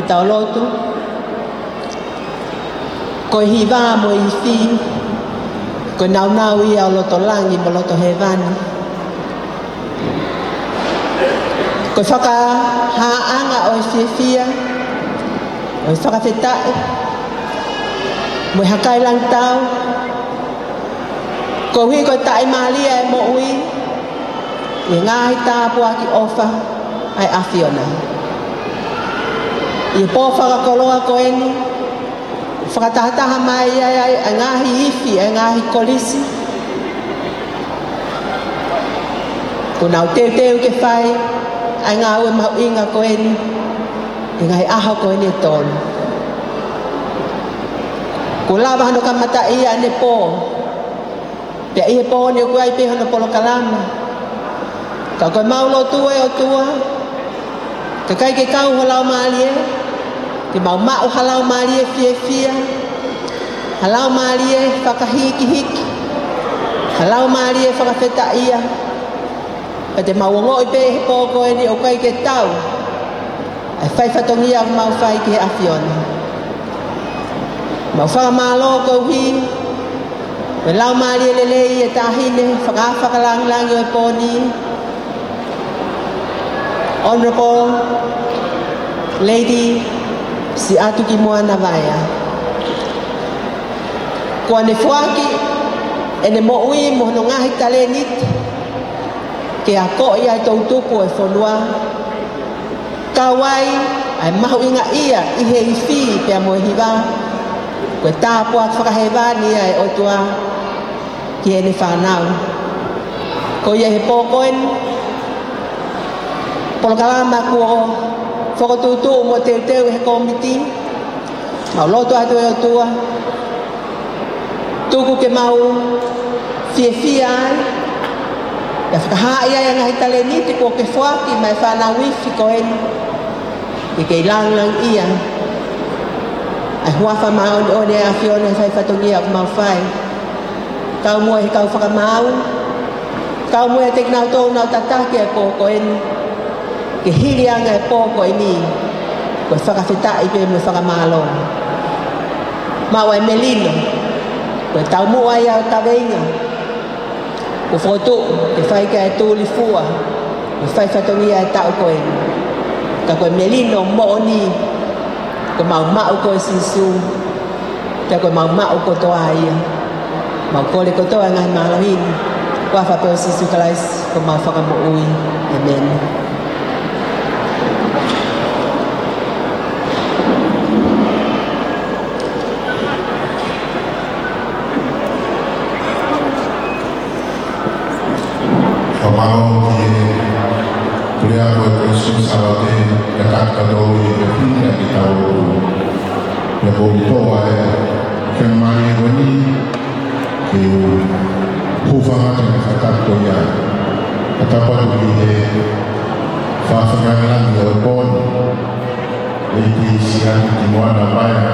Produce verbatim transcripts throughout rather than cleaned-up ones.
Tau lotu. Ko e hiva mo e ifi, ko e nāunau ia ʻo loto langi mo loto hēvani. Ko e fakahāʻanga ʻo e fiefia, ʻo e fakafetaʻi, mo e hakailangitau, koeʻuhi ko e taʻimālie ʻa e moʻui, ʻi he ngaahi tāpuaki ʻofa ʻa e ʻAfiona. ʻI he pō fakakoloa ko eni, fakatahataha mai ai ʻa e ngaahi ifi ʻa e ngaahi kolisi, kuo nau teuteu ke fai ʻa e ngāue mahuʻinga ko eni, ʻi he ngaahi ʻaho ko eni ʻe tolu. Kuo lava hono kamataʻi ʻa ʻene pō, pea ʻi he pō ni ʻoku ʻi ai pē hono polokalama. Ka ko ʻemau lotu ʻe ʻOtua, ka ʻikai ke kau ho Laumālie, ke mau maʻu ha laumālie fiefia, ha laumālie fakahikihiki, ha laumālie fakafetaʻia, pea te mau ongoʻi pē he pō ko eni ʻoku ʻikai ke tau ʻa e fai fatongia ʻoku mau fai ki he ʻAfiona. Mau fakamālō koeʻuhi ko e laumālie lelei ʻa e taʻahine faka-, fakalāngilangi ʻo e pō ni, Honourable Lady Siʻatu Kimoana Vaea. Kuo ne foaki ʻene moʻui mo hono ngaahi talēniti ke akoʻi ʻa e toʻutupu ʻo e fonua, kau ai ʻa e mahuʻingaʻia ʻi he ifi pea mo e hiva, ko e tāpuaki fakahēvani ia ʻa e ʻOtua ki heʻene fānau. Ko ia ʻi he pō ko eni, polokalama kuo fokotuʻutuʻu mo teuteu ʻe he kōmiti, mau lotu atu ʻe ʻOtua, tuku ke mau fiefia ai, pea fakahaaʻi ai ʻa e ngaahi talēniti kuo ke foaki maʻa e fānau ifi ko eni, ke kei lāngilangiʻia ʻa e huafa māʻoniʻoni ʻa e ʻAfiona ʻi he fai fatongia ʻoku mau fai. Kau mo e kau fakamaau, kau mo e tēniti ʻoku nau tataki ʻa e pō ko eni, ke hili ange ʻa e pō ko eni ko e fakafetaʻi pē mo e fakamālō. Maʻu ʻa e melino, ko e taumuʻa ia ʻo e kaveinga kuo fokotuʻu ke fai ki ai ʻa e tulifua ʻo e fai fatongia ʻo e taʻu ko eni. Ka ko e melino moʻoni, ko ʻemau maʻu ko Sīsū, pea ko ʻemau maʻu kotoa ia. Mau kole kotoa ʻa e ngaahi mālohi ni, huafa pē ʻo Sīsū Kalaisi ko homau Fakamoʻui. ʻĒmeni. Fakamālō ki he puleako ʻo e Kolisi Sālote, kae ʻatā atu ki he fefine ʻa kitautolu. Pea ʻoku ou tō ai ʻa e faingamālie ko eni ke u hūfanga atu he fakatapu ko ia. Fakatapu atu ki he fakalāngilangi ʻo e pō ni, Lady Siʻatu Kimoana Vaea,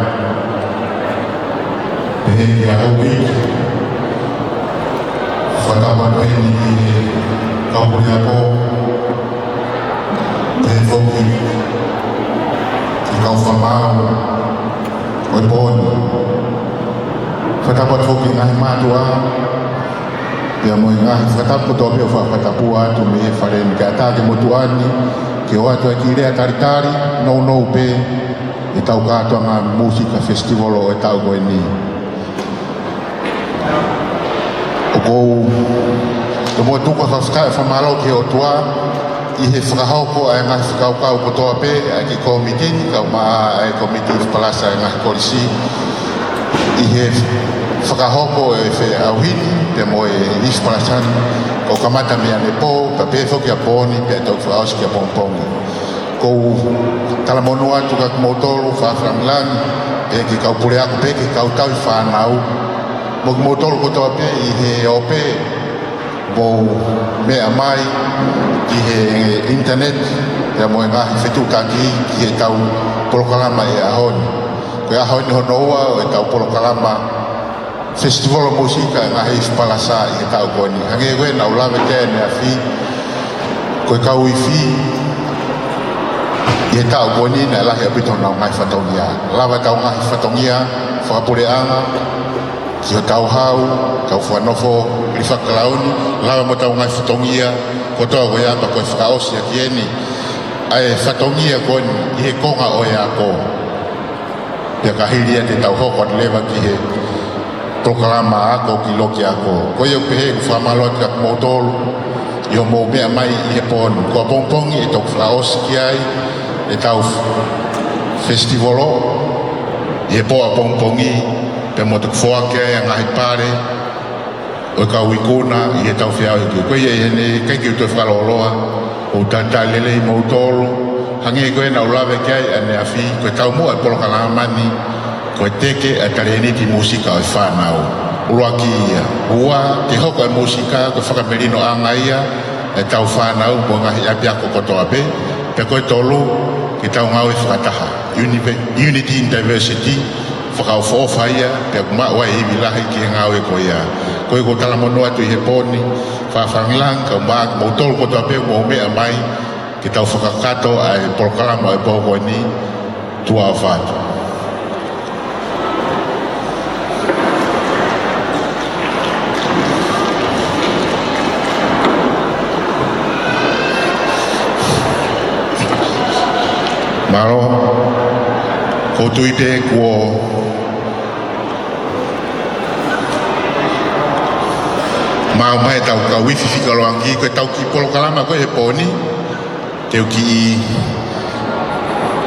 pehē ki he houʻeiki. Fakatapu atu heni ki he kau puleako, pehē foki ki he kau fakamaau ʻo e pō ni. Fakatapu atu foki ki he ngaahi mātuʻa, pea mo e ngaahi fakatapu kotoa pē ʻoku fakatapu atu mei he fale ni, kae ʻatā ki he motuʻa ni, ke ʻoatu ʻa e kiʻi lea talitali nounou pē, ʻetau kātoanga mūsika festival ʻo e taʻu ko eni. ʻOku ou, ʻoku ou tuku ʻa e fakafetaʻi mo e fakamālō ki he ʻOtua, ʻi he fakahoko ʻa e ngaahi fakakaukau kotoa pē ʻa e kiʻi kōmiti ni, kau mai ʻa e kōmiti Ifi Palasa ʻa e ngaahi kolisi, ʻi he fakahoko ʻa e feʻauhi ni, pea mo e Ifi Palasa ni, kuo kamata mei ʻanepō, pea pehē foki ʻa e pō ni, pea toki fakaʻosi ki ʻapongipongi. ʻOku ou talamonū atu kiate kimoutolu, fakalāngilangi, pea ki he kau puleako, pea ki he kau tauhi fānau, mo kimoutolu kotoa pē ʻi he ope, mou meʻa mai ki he internet, pea mo e ngaahi fetuʻutaki ki heʻetau polokalama ʻi he ʻaho ni. Ko e ʻaho ni hono ua ʻo ʻetau polokalama Festival ʻo e Mūsika ʻa e ngaahi Ifi Palasa ʻi he taʻu ko eni. Hangē ko ē naʻa ku lave ki ai ʻaneafi, ko e kau ifi, ʻI he taʻu ko eni naʻe lahi ʻaupito honau ngaahi fatongia. Lava ʻetau ngaahi fatongia fakapuleʻanga ki hotau hau, tau fakanofo Rifakalauni, lava mo ʻetau ngaahi fatongia kotoa ko ia pea ko e fakaʻosi ʻaki eni ʻa e fatongia ko eni ʻi he konga ʻo e ako. Pea ka hili ia te tau hoko atu leva ki he polokalama ako ki loki ako. Ko ia ʻoku pehē ʻeku fakamālō atu kiate kimoutolu ʻi hoʻomou meʻa mai ʻi he pō ni. Ko ʻapongipongi ʻe toki fakaʻosi ki ai ʻetau festival ʻi he pō ʻapongipongi, pea mo toki foaki ai ʻa e ngaahi pale ʻo e kau ikuna ʻi heʻetau feʻao iku. Ko ia ʻi heʻene ʻikai ke u toe fakalōloa, ʻoku ou talitali lelei kimoutolu, hangē ko ia naʻa ku lave ki ai ʻaneafi, ko e taumuʻa ʻo e polokalama ni, ko e teke ʻa e talēniti mūsika ʻo e fānau. ʻUluaki ia. Ua, ke hoko ʻa e mūsika ko e fakamelinoʻanga ia ʻetau fānau mo e ngaahi ʻapiako kotoa pē. Pea ko e tolu, ke tau ngāue fakataha. Unive-, unity in diversity, fakaʻofoʻofa ia, pea ʻoku maʻu ai e ivi lahi ki he ngāue ko ia. Ko ia ʻoku ou talamonū atu ʻi he pō ni, fakalāngilangi kae ʻumaʻā kimoutolu kotoa pē ʻoku mou meʻa mai, ke tau fakakakato ʻa e polokalama ʻo e pō ko eni, tuʻa ʻofa atu. Mālō, ʻoku ou tui pē kuo maʻu mai ʻetau kau ifi fika ʻuluaki, ko ʻetau kiʻi polokalama ko ē he pō ni, te u kiʻi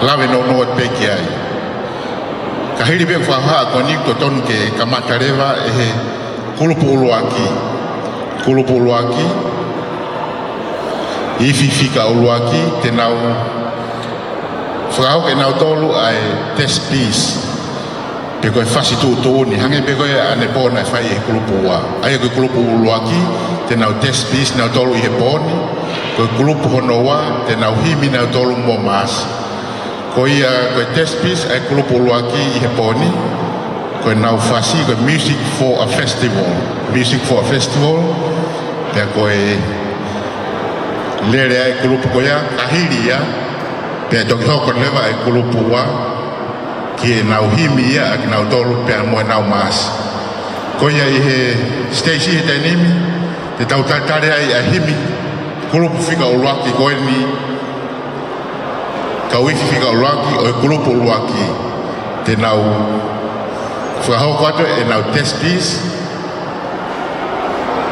lave nounou atu pē ki ai. Ka hili pē ʻeku fakahā ko eni, totonu ke kamata leva ʻe he kulupu ʻuluaki. Kulupu ʻuluaki, ifi fika ʻuluaki, te nau fakahoko ʻe nautolu ʻa e test piece, pe ko e fasi tuʻutuʻuni, hangē pē ko ia ʻanepō naʻe fai ʻe he kulupu ua. ʻA ia ko e kulupu ʻuluaki, te nau test piece nautolu ʻi he pō ni. Ko e kulupu hono ua, te nau himi nautolu mo maasi. Ko ia ko e test piece ʻa e kulupu ʻuluaki ʻi he pō ni, ko ʻenau fasi ko e Music for a Festival. Music for a Festival, pea ko e lele ʻa e kulupu ko ia, ka hili ia, pea toki hoko leva ʻa e kulupu ua ki heʻenau himi ia ʻa kinautolu pea mo ʻenau maasi. Ko ia ʻi he siteisi he taimi ni, te tau talitali ai ʻa e himi kulupu fika ʻuluaki ko eni, kau ifi fika ʻuluaki ʻo e kulupu ʻuluaki, te nau fakahoko atu ʻenau test piece,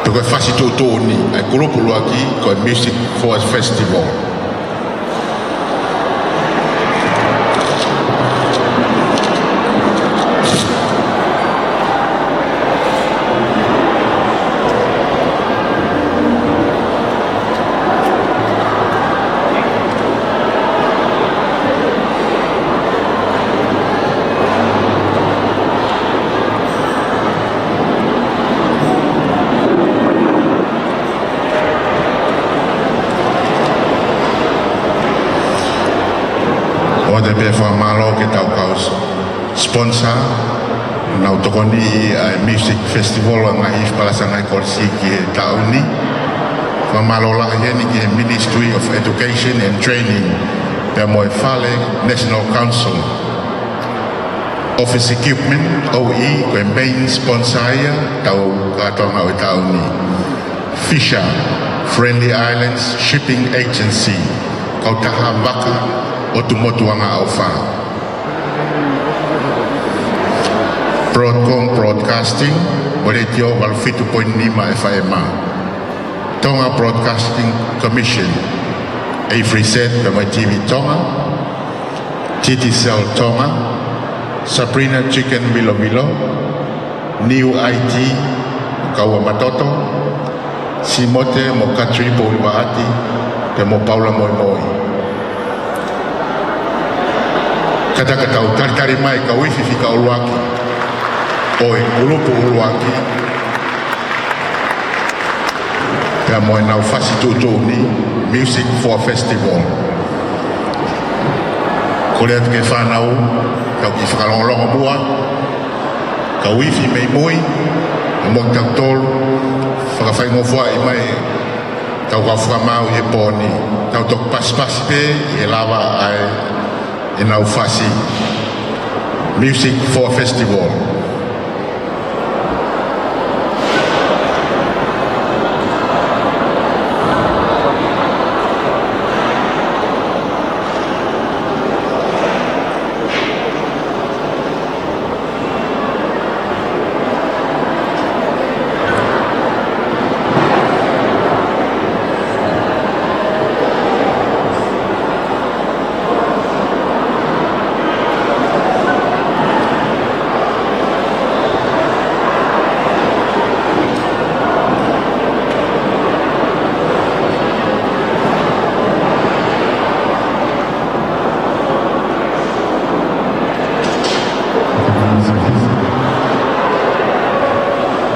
pe ko e fasi tuʻutuʻuni ʻa e kulupu ʻuluaki ko e Music for a Festival. ʻOatu pē fakamālō ki heʻetau kau sponsor, nau tokoniʻi ʻa e Music Festival ʻa e ngaahi ifi palasa ngaahi kolisi ki he taʻu ni. Fakamālō lahi heni ki he Ministry of Education and Training, pea mo e Fale National Council. Office Equipment, O E, ko e main sponsor ia ʻetau kātoanga ʻo e taʻu ni. Fisher, Friendly Islands Shipping Agency, kautaha vaka ʻo Tumotu Angaʻofa. Broadcom Broadcasting, mo e Letiō valu fitu poini nima F M. Tonga Broadcasting Commission, Avery Z, pea mo e T V Tonga, T T Cell Tonga, Sabrina Chicken Vilovilo, New I T, Kaua Matoto, Simote mo Katri Poulivaati, pea mo Paula Moimoi. Kātaki ke tau talitali mai kau ifi fika ʻuluaki ʻo e kulupu ʻuluaki, pea mo ʻenau fasi tuʻutuʻuni, Music for Festival. Kole atu ki he fānau, tau kiʻi fakalongolongo muʻa, kau ifi mei mui, pea mo kitautolu, fakafaingofuaʻi mai, Kau kau fakamaau ʻi he pō ni, tau toki pasipasi pē ʻi he lava ʻa e ʻenau fasi. Music for Festival.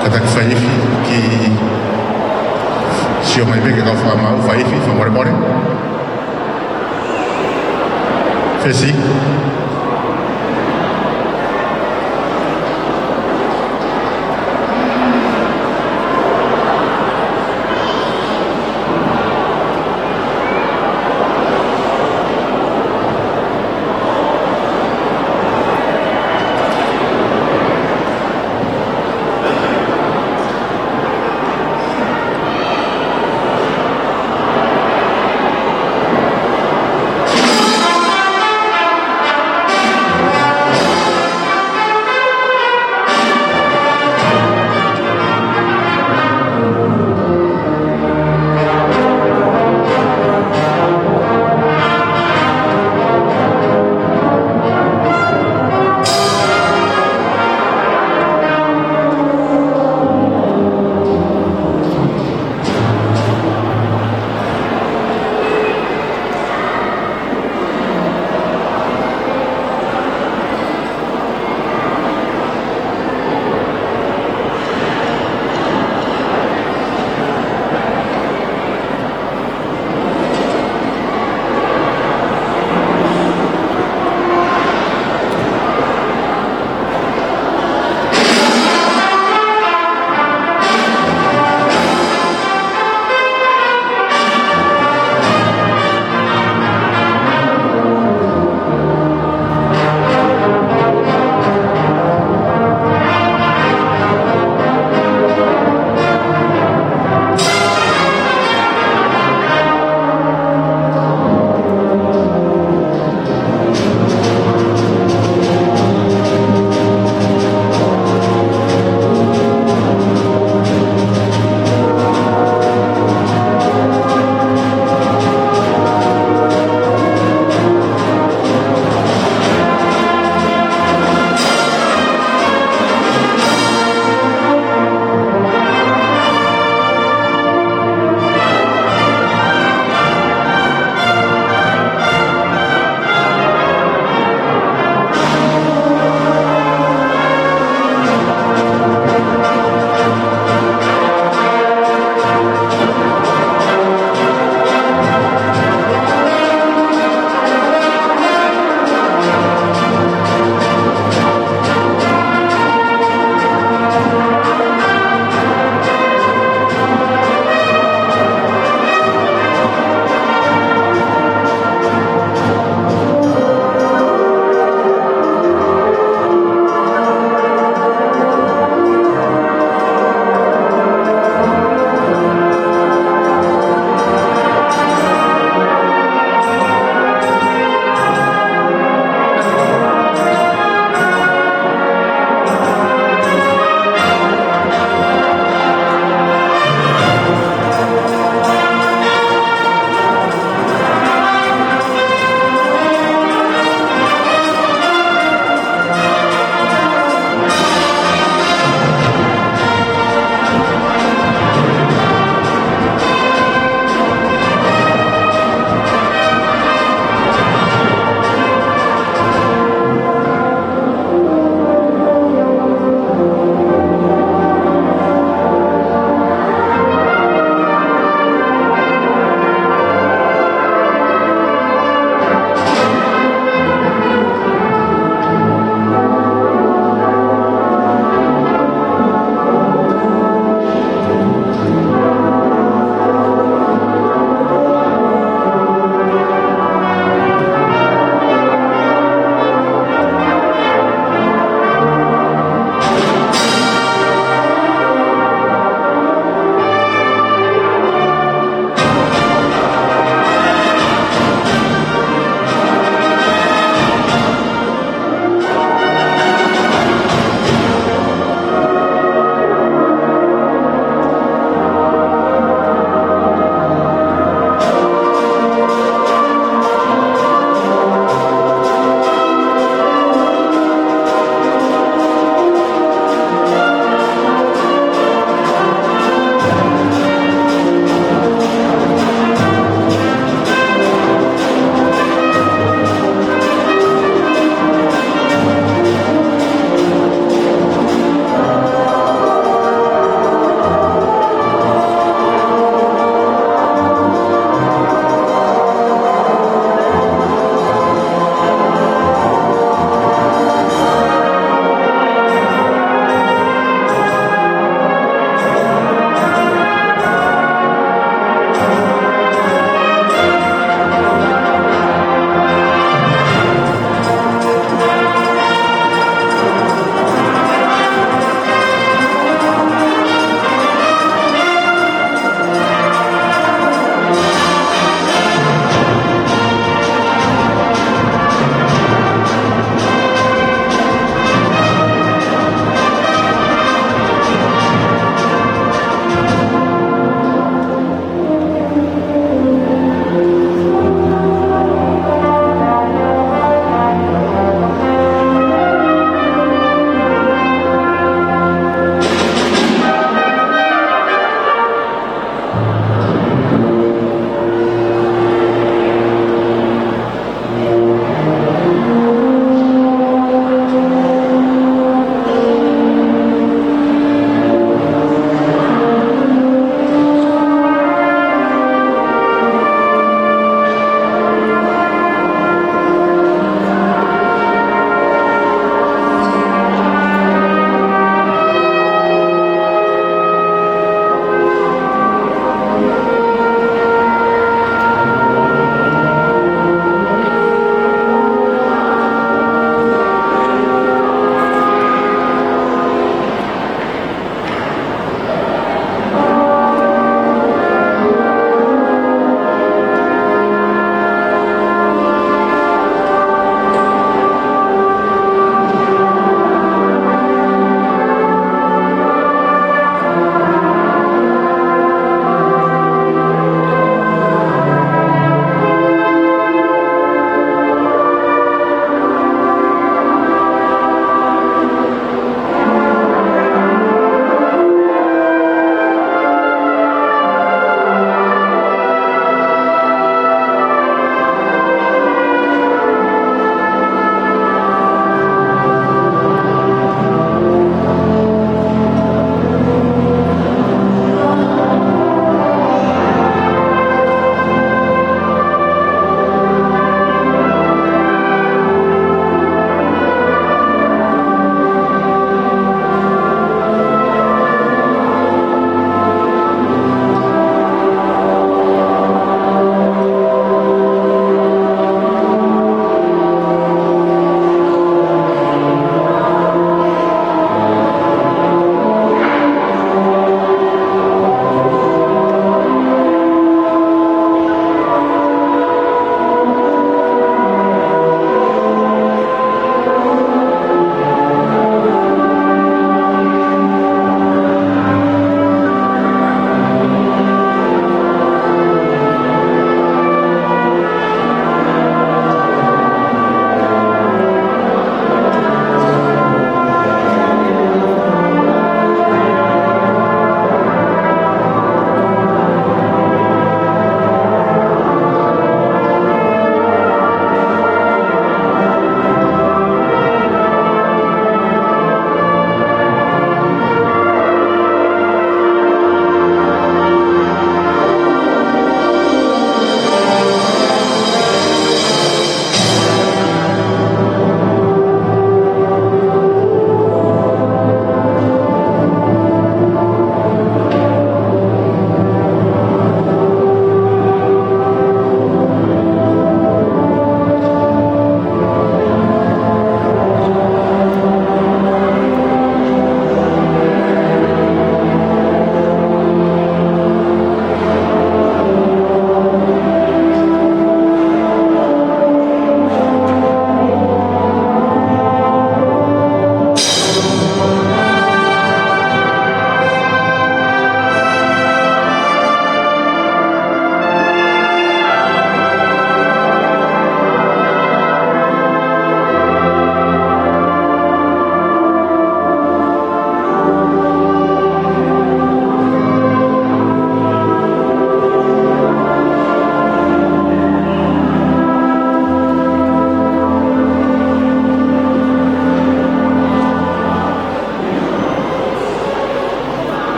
Kātaki fai ifi ki sio mai pē ke kau fakamaau, fai ifi, fakamolemole. Fesi.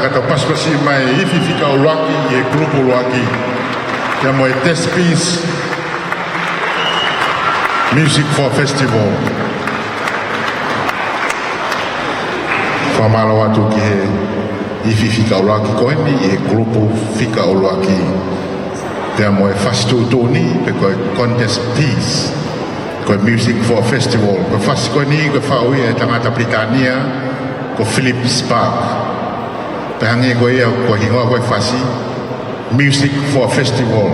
Ka tau pasipasi mai e ifi fika ʻuluaki ʻi he kulupu ʻuluaki, pea mo e Test Piece Music for Festival. Fakamālō atu ki he ifi fika ʻuluaki ko eni ʻi he kulupu fika ʻuluaki, pea mo e fasi tuʻutuʻuni, pe ko e contest piece, ko e Music for Festival. Ko e fasi ko eni ko e faʻu ia ʻe he tangata Pilitānia ko Philip Sparke. Pea hangē ko ia ko e hingoa ko e fasi, Music for Festival.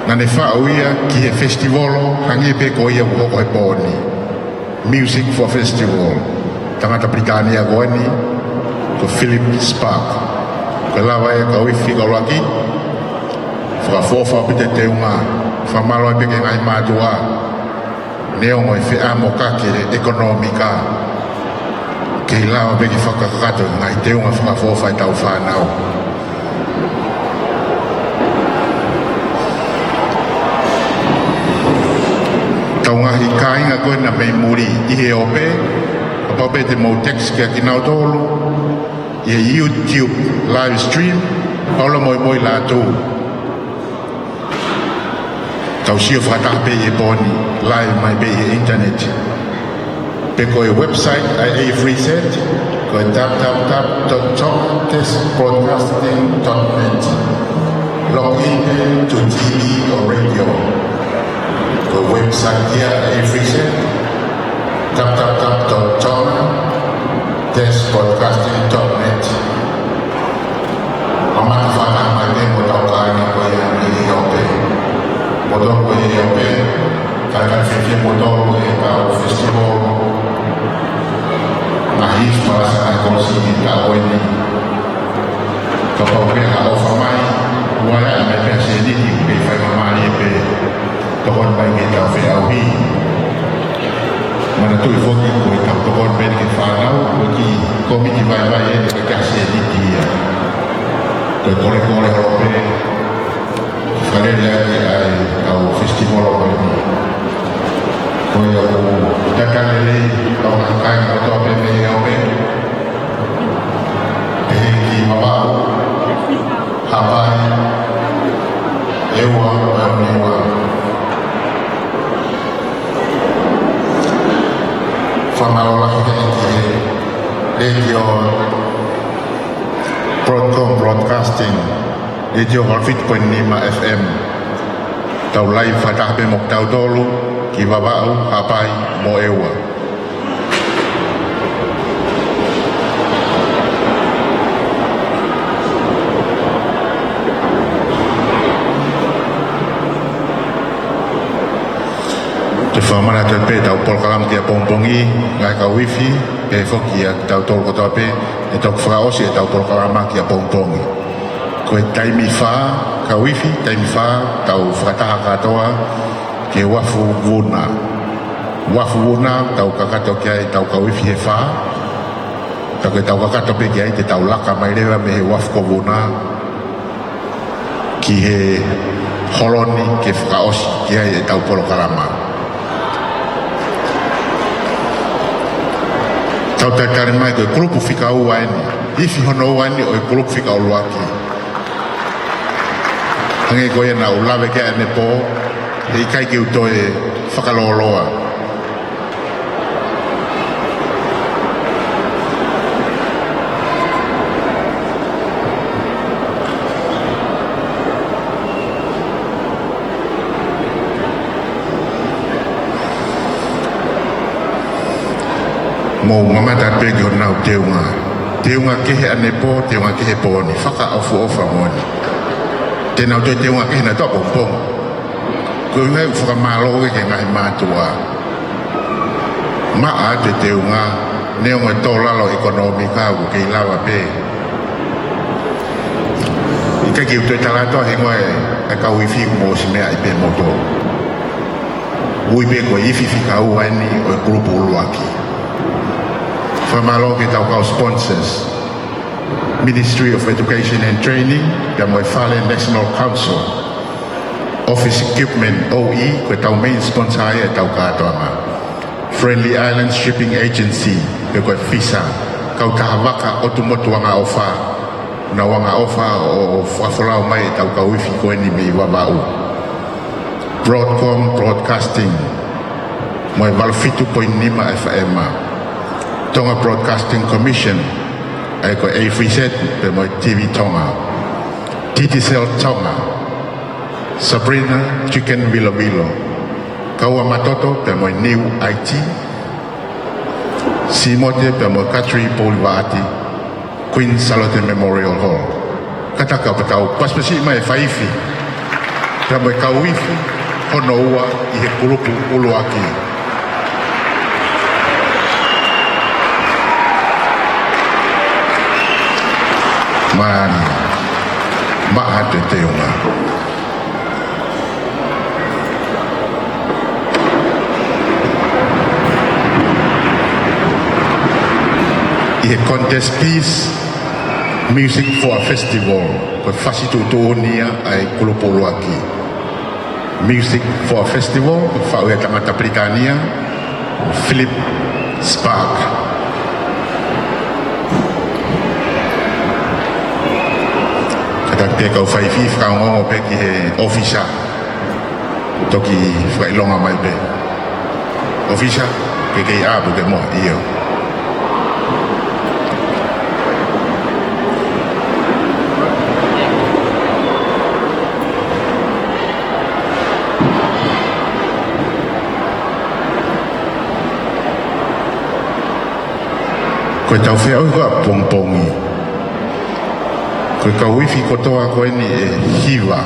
Naʻa ne faʻu ia ki he festival, hangē pē ko ia ʻoku hoko he pō ni. Music for Festival. Tangata Pilitānia ko eni, ko Philip Sparke. Ko e lava ia kau ifi fika ʻuluaki, fakaʻofoʻofa ʻaupito e teunga, fakamālō pē ki he ngaahi mātuʻa, neongo e feʻamokaki ʻekonōmika, kei lava pē ke fakakakato e ngaahi teunga fakaʻofoʻofa ʻetau fānau. Tau ngaahi kāinga ko ena mei muli ʻi he ope, kapau pē te mou text kia kinautolu ʻi he YouTube live stream, Paula Moimoi Lātū. Tau sio fakataha pē ʻi he pō ni, live mai pē ʻi he internet. Pe ko e website ʻa e A three Z, ko e www dot tongatestbroadcasting dot net. Log in pē to T V or radio. Ko e website ia ʻa e A three Z, www dot tongatestbroadcasting dot net. Mamata fakataha mai pē mo hotau kāinga ko ia mei he ope. Mo tau ko ia he ope, kāinga fiefia mo tau ʻi heʻetau festival. Ngaahi ifi palasa ngaahi kolosi ʻi he taʻu ni. Kapau pē ʻe ʻofa mai, ʻoua ʻe ʻai mai pē ha sēniti, ke faingamālie pē tokoni mai ki heʻetau feʻauhi. Manatuʻi foki ko ʻetau tokoni pē ki he fānau, ko e kiʻi kōmiti vaivai eni, ʻikai ha sēniti ia. Ko e kolekole holo pē, fakalele ʻaki ʻa e ʻetau festival ko eni. Ko ia ʻoku talitali lelei ʻetau ngaahi kāinga kotoa pē mei he ope. Pehē ki Vavaʻu, Haʻapai, ʻEua, ʻEua, ʻEua. Fakamālō lahi heni ki he letiō Broadcom Broadcasting, letiō valu fitu poini nima F M. Tau live fakataha pē mo kitautolu ki Vavaʻu, Haʻapai mo ʻEua. Te u fakamanatu pē ʻetau polokalama ki ʻapongipongi, ngaahi kau ifi, pehē foki kiate kitautolu kotoa pē, ʻe toki fakaʻosi ʻetau polokalama ki ʻapongipongi. Ko e taimi fā, kau ifi, taimi fā, tau fakataha kātoa ki he uafu vuna. Uafu vuna, tau kakato ki ai ʻetau kau ifi he fā, ka ko ʻetau kakato pē ki ai te tau laka mai leva mei he uafu ko vuna ki he holo ni ke fakaʻosi ki ai ʻetau polokalama. Tau talitali mai ko e kulupu fika ua eni, ifi hono ua eni ʻo e kulupu fika ʻuluaki. Hangē ko ia naʻa ku lave ki ai ʻanepō, heʻikai ke u toe fakalōloa. Mou mamata pē ki honau teunga. Teunga kehe ʻanepō, teunga kehe pō ni, fakaʻofoʻofa moʻoni. Te nau toe teunga kehe nautolu ʻapongipongi. Ko e ʻuhinga ia ʻoku ou fakamālō ki he ngaahi mātuʻa. Maʻa atu e teunga, neongo e tō lalo ʻekonōmika ʻoku kei lava pē. ʻIkai ke u toe tala atu ʻa e hingoa ʻo e kau ifi, mou ʻosi meaʻi pē moutolu. Ui pē ko e ifi fika ua eni ʻo e kulupu ʻuluaki. Fakamālō ki heʻetau kau sponsors, Ministry of Education and Training, pea mo e Fale National Council. Office Equipment O E, ko ʻetau main sponsor ia ʻetau kātoanga. Friendly Islands Shipping Agency, pe ko e FISA. Kautaha vaka ʻotu motu angaʻofa, nau angaʻofa ʻo fakafolau mai ʻetau kau ifi ko eni mei Vavaʻu. Broadcom Broadcasting, mo e valu fitu poini nima F M. Tonga Broadcasting Commission, ʻa ia ko e A V Z pea mo e T V Tonga. Digicel Tonga, Sabrina Chicken Vilovilo, Kaua Matoto pea mo e New I T, Simote pea mo e Katri Poulivaati, Queen Salote Memorial Hall. Kātaki pea tau pasipasi mai e faifi pea mo e kau ifi hono ua ʻi he kulupu ʻuluaki. Mālie. Maʻa atu e teunga. ʻI he contest piece, Music for a Festival, ko e fasi tuʻutuʻuni ia ʻa e kulupu ʻuluaki. Music for a Festival, faʻu ʻe he tangata Pilitānia, Philip Spark. Kātaki pē kau faifi fakaongoongo pē ki he ʻōfisa. Toki fakaʻilonga mai pē. ʻŌfisa, ke kei ʻapu ke moa, ʻio. Ko ʻetau feʻauhi ko ē ʻapongipongi, ko e kau ifi kotoa ko eni ʻe hiva,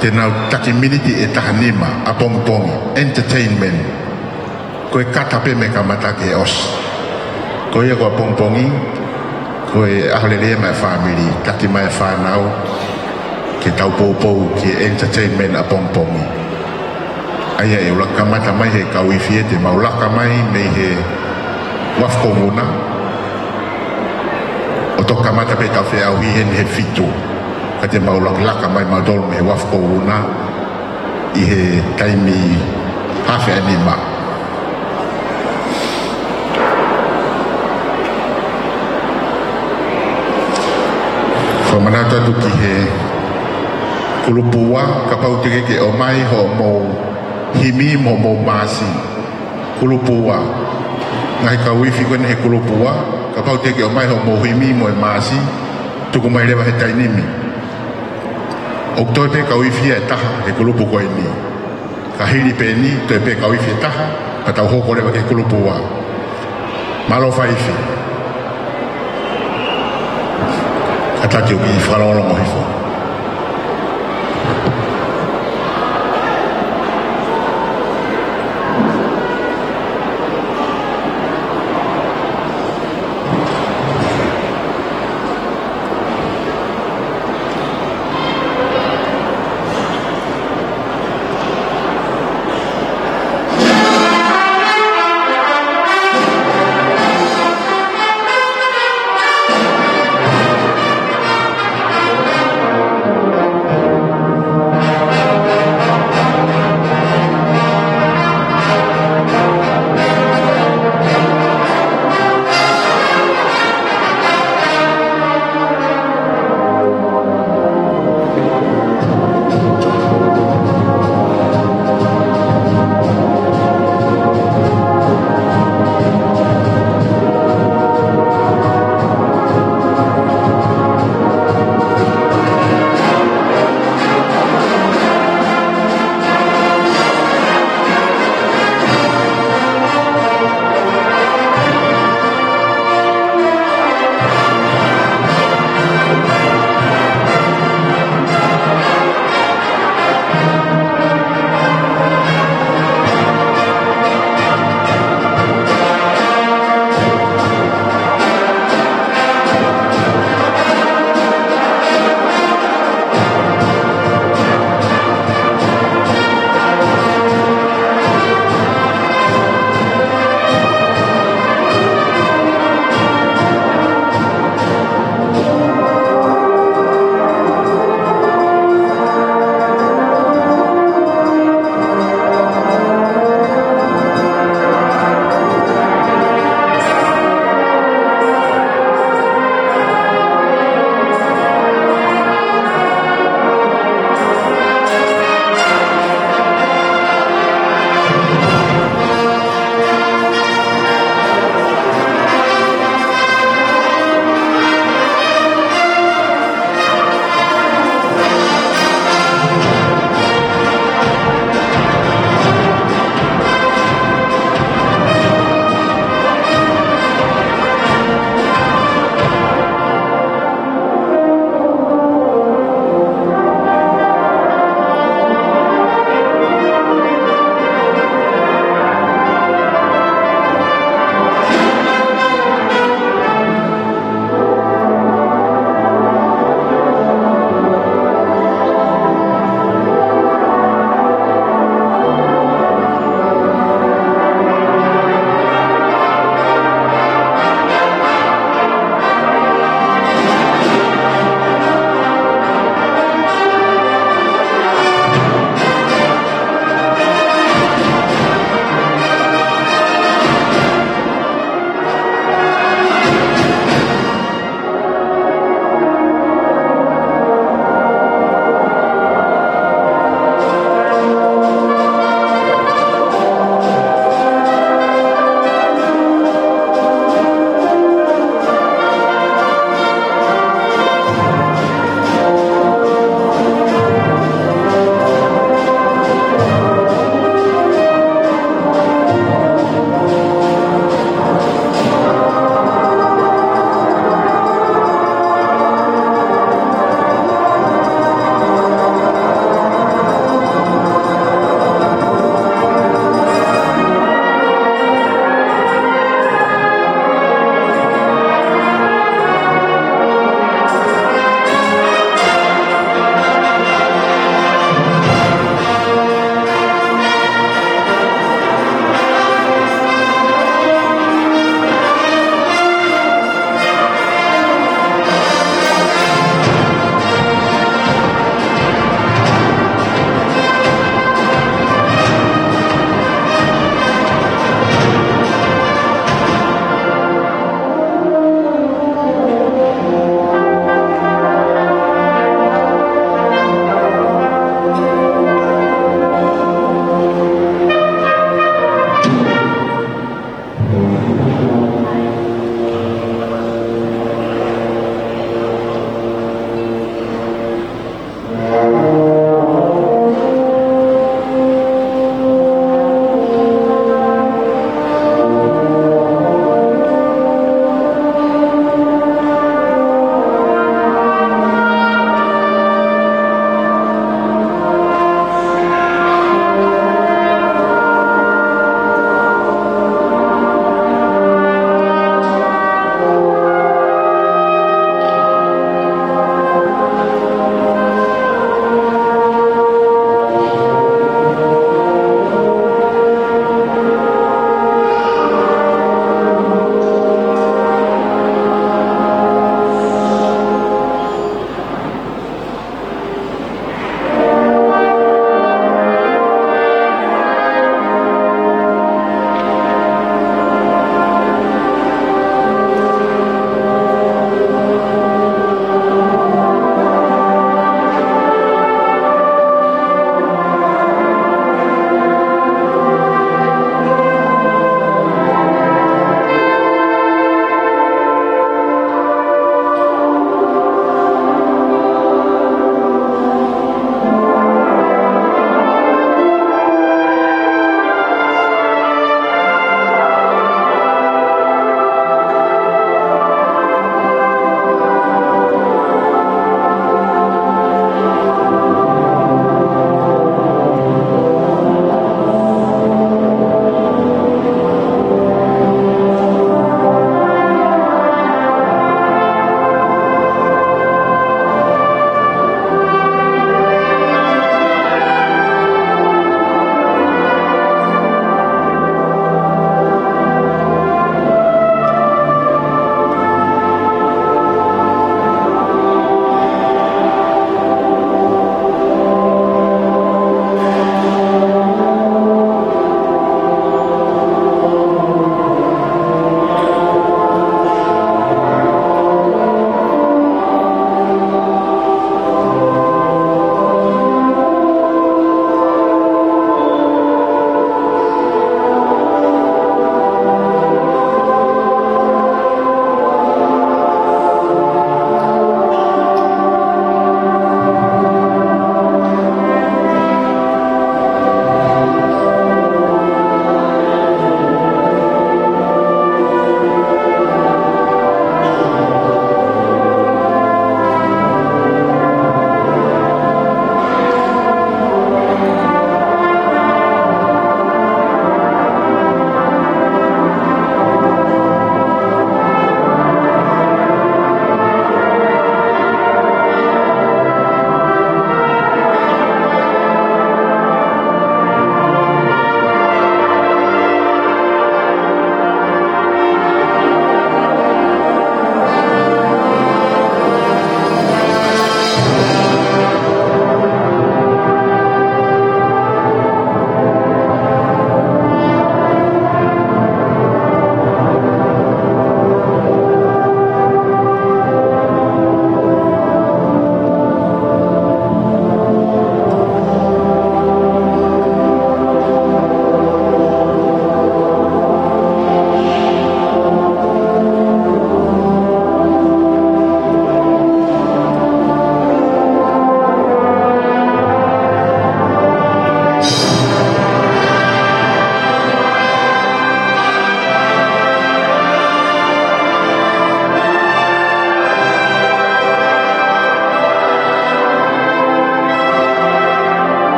te nau taki miniti ʻe taha nima ʻapongipongi, entertainment. Ko e kata pē mei he kamata ki he ʻosi. Ko ia ko ʻapongipongi, ko e ʻaho lelei ia maʻa e fāmili, taki mai e fānau ke tau poupou ki he entertainment ʻapongipongi. ʻA ia ʻe ʻuluaki kamata mai he kau ifi ē, te mau laka mai mei he uafu ko Vuna, ʻo toki kamata pē ʻetau feʻauhi heni he fitu. Ka te mau laka, laka mai mautolu mei he uafu ko Vuna ʻi he taimi haafe ʻa e nima. Fakamanatu atu ki he kulupu ua, kapau te ke ʻomai hoʻomou himi mo hoʻomou maasi. Kulupu ua. Ngaahi kau ifi ko eni he kulupu ua, kapau te ke ʻomai hoʻomou himi mo e maasi, tuku mai leva he taimi ni. ʻOku toe pē kau ifi ia ʻe taha he kulupu ko eni. Ka hili pē eni, toe pē kau ifi ʻe taha, ka tau hoko leva ki he kulupu ua. Mālō faifi. Kātaki ʻo kiʻi fakalongolongo hifo.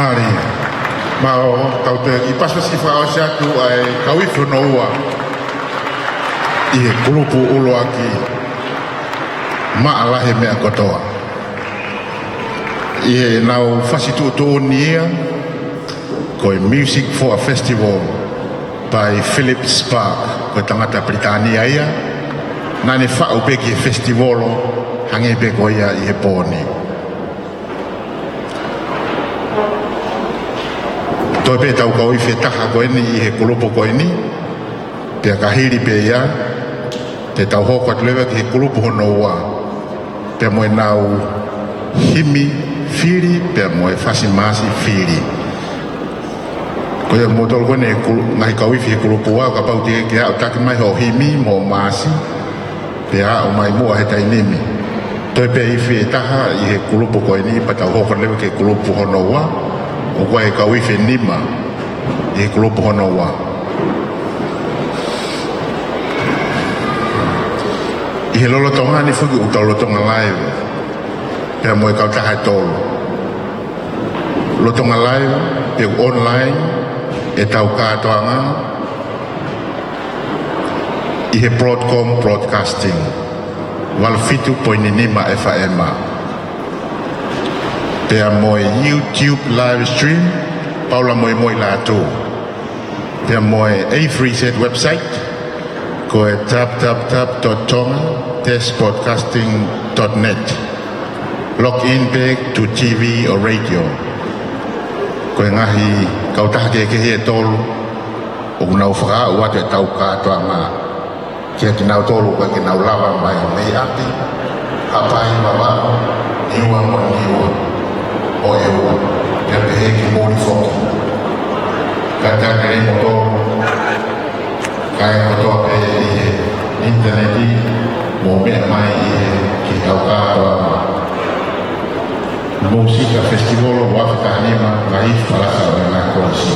Mālie. Mau tau toe kiʻi pasipasi fakaʻosi atu ʻa e kau ifi hono ua ʻi he kulupu ʻuluaki, Maʻa Lahi e Meʻa Kotoa. ʻI heʻenau fasi tuʻutuʻuni ia, ko e Music for a Festival by Philip Sparke, ko e tangata Pilitānia ia, naʻa ne faʻu pē ki he festivolo, hangē pē ko ia ʻi he pō ni. Toe pē ʻetau kau ifi ʻe taha ko eni ʻi he kulupu ko eni, pea ka hili pē ia, te tau hoko atu leva ki he kulupu hono ua, pea mo ʻenau himi fili, pea mo e fasi maasi fili. Ko ia moutolu ko eni e kulu-, ngaahi kau ifi he kulupu ua, kapau te ke aʻutaki mai hoʻo himi mo e maasi, pea aʻu mai muʻa he taimi ni. Toe pē ifi ʻe taha ʻi he kulupu ko eni, pea tau hoko leva ki he kulupu hono ua, ʻoku ʻi ai e kau ifi ʻe nima ʻi he kulupu hono ua. ʻI he lolotonga ni foki ʻoku tau lolotonga live pea mo e kautaha ʻe tolu. Lolotonga live pe online ʻetau kātoanga ʻi he Broadcom Broadcasting, valu fitu poini nima F M, pea mo e YouTube live stream, Paula Moimoi Lātū, pea mo e A three Z website, ko e w w w dot tonga test broadcasting dot net. Log in pē to T V or radio. Ko e ngaahi kautaha kehekehe ʻe tolu ʻoku nau fakaaʻu atu ʻetau kātoanga kiate kinautolu ʻoku ʻikai ke nau lava mai mei ʻapi, Haʻapai, Vavaʻu, Niua mo Niua, ʻo ʻEua, pea pehē ki muli foki. Kātaki lelei moutolu, kae kotoa pē ʻi he ʻinitaneti, mou meʻa mai ʻi he kiʻi kau kātoanga. Mūsika Festival ʻo e ua afe taha nima, Ngaahi Falasa ʻo e Ngaahi Kolisi.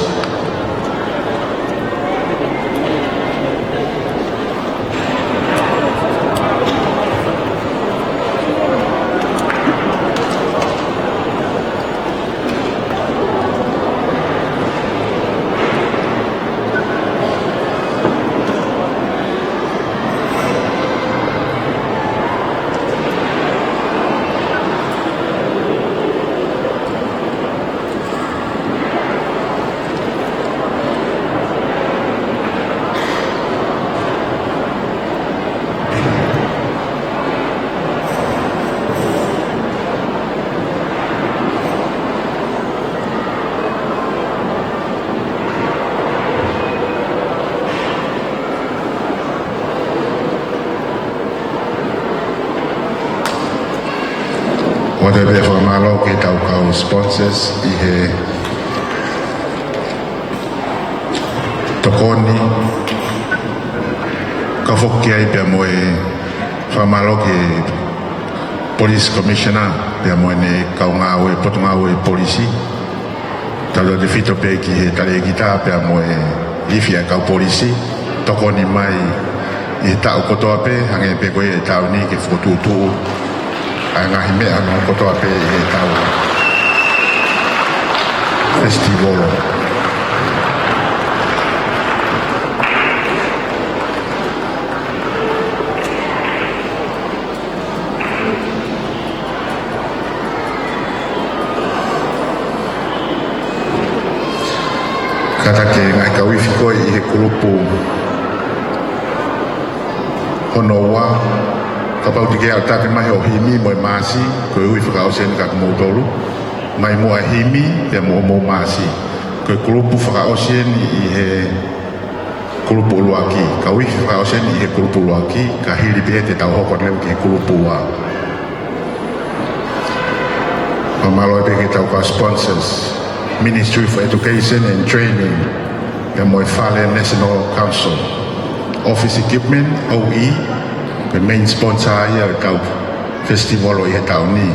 ʻOatu pē fakamālō ki heʻetau kau sponsors ʻi he tokoni, kau foki ai pea mo e fakamālō ki he Police Commissioner, pea mo ʻene kau ngāue, potungāue polisi. Tautautefito pē ki he talēkita pea mo e ifi ʻa e kau polisi, tokoni mai ʻi he taʻu kotoa pē, hangē pē ko ia ʻi he taʻu ni ke fokotuʻutuʻu ʻa e ngaahi meʻa hono kotoa pē ʻi he tau festival. Kātaki e ngaahi kau ifi ko ē ʻi he kulupu hono ua, kapau te ke aʻutaki mai hoʻo himi mo e maasi, ko e ui fakaʻosi eni kiate kimoutolu, mai muʻa e himi, pea mo hoʻomou maasi. Ko e kulupu fakaʻosi eni ʻi he kulupu ʻuluaki, kau ifi fakaʻosi eni ʻi he kulupu ʻuluaki, ka hili pē ia te tau hoko atu leva ki he kulupu ua. Fakamālō pē ki heʻetau kau sponsors, Ministry for Education and Training, pea mo e Fale National Council, Office Equipment, O E, ko e main sponsor ia ʻetau festival ʻi he taʻu ni.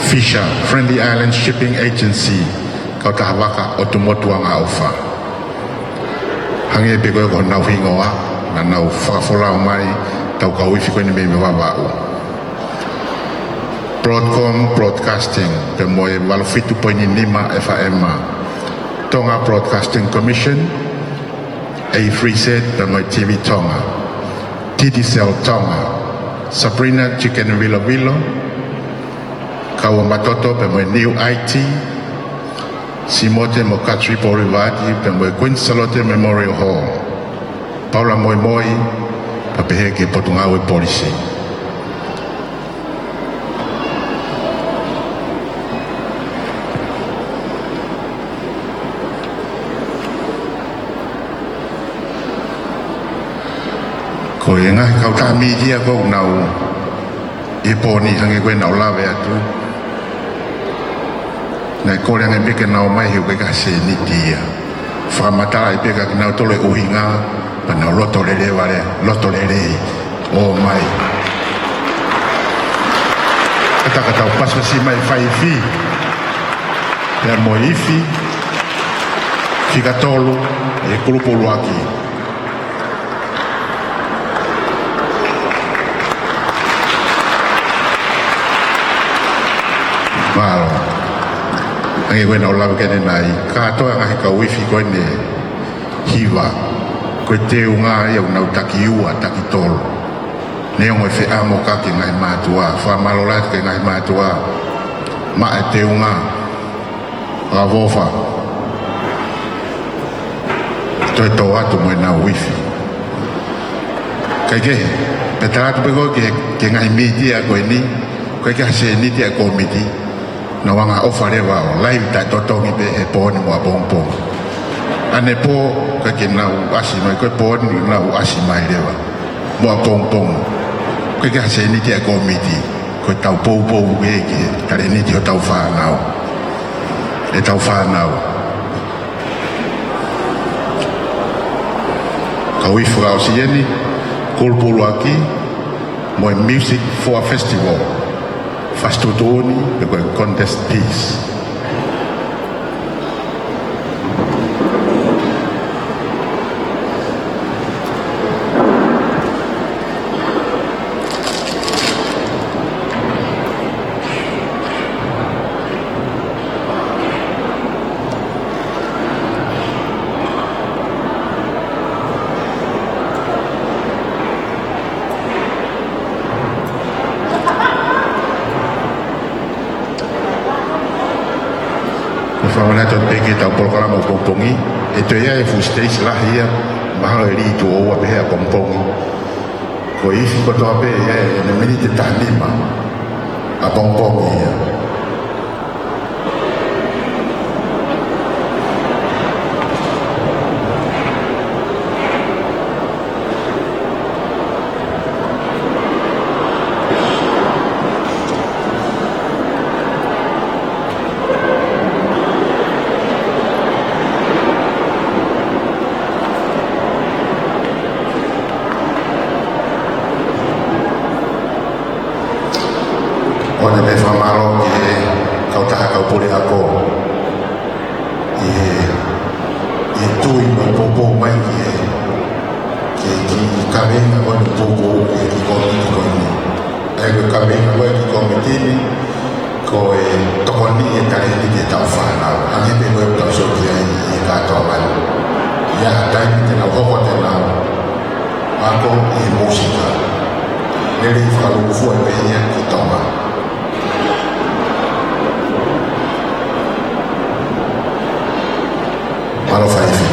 Fisher, Friendly Islands Shipping Agency, kautaha vaka ʻo Tumotu Angaʻofa. Hangē pē ko ē ko honau hingoa, naʻa nau fakafolau mai ʻetau kau ifi ko eni mei, mei Vavaʻu. Broadcom Broadcasting pea mo e valu fitu poini nima F M. Tonga Broadcasting Commission, A three Z pea mo e T V Tonga, Digicel Tonga, Sabrina Chicken Vilovilo, Kaua Matoto pea mo e New I T, Simote mo Katri Polivati pea mo e Queen Salote Memorial Hall. Paula Moimoi, pea pehē ki he Potungāue Polisi. Ko e ngaahi kautaha mītia ʻoku nau ʻi he pō ni, hangē ko ʻenau lave atu, naʻe kole ange pē ke nau ō mai he ʻoku ʻikai ke ʻi ai ha sēniti ia. Fakamatalaʻi pē kia kinautolu e ʻuhinga, pea nau loto lelei vale, loto lelei ʻo ō mai. Kātaki ke tau pasipasi mai faifi pea mo e ifi fika tolu ʻi he kulupu ʻuluaki. Mālō. Hangē ko ʻenau lave ki ai ʻanenai, kātoa e ngaahi kau ifi ko eni ʻe hiva, ko e teunga ia ʻoku nau taki ua, taki tolu. Neongo e feʻamokaki e ngaahi mātuʻa, fakamālō lahi atu ki he ngaahi mātuʻa maʻa e teunga. ʻAvofa. Toe tō atu mo ʻenau ifi. Kae kehe, pea tala atu pē ko ē ki he, ki he ngaahi mītia ko eni, ʻoku ʻikai ke ʻi ai ha sēniti ʻa e kōmiti, nau angaʻofa leva ʻo live taʻetotongi pē he pō ni mo ʻapongipongi. ʻAnepō, ʻikai ke nau ʻasi mai, ko e pō ni nau ʻasi mai leva mo ʻapongipongi. ʻOku ʻikai ke ʻi ai ha sēniti ʻa e kōmiti, ko ʻetau poupou ē ki he talēniti hotau fānau. ʻEtau fānau. Kau ifi fakaʻosi eni, kulupu ʻuluaki, mo e Music for a Festival. Fasi tuʻutuʻuni, pe ko e contest piece. Ko e fakamanatu pē ki heʻetau polokalama ʻapongipongi, ʻe toe ʻi ai e fuʻu stage lahi ia, mahalo ʻe lī tuʻo ua pē he ʻapongipongi. Ko e ifi kotoa pē ʻe ʻi ai ʻene miniti ʻe taha nima ʻapongipongi ia. ʻOua naʻa fakamālō ki he kautaha kau puleako ʻi he, ʻi he tui mo e poupou mai ki he, ki he, ki he kaveinga ko eni, poupou ki he kiʻi kōmiti ko eni. ʻA ia ko e kaveinga ko ē kiʻi kōmiti ni, ko e tokoniʻi e talēniti ʻetau fānau. Hangē pē ko ʻetau sio ki ai ʻi he kātoanga ni. ʻI ha taimi te nau hoko atu ʻenau ako ʻi he mūsika. Lelei fakalūkufua pē ia ki Tonga. Mālō faifi.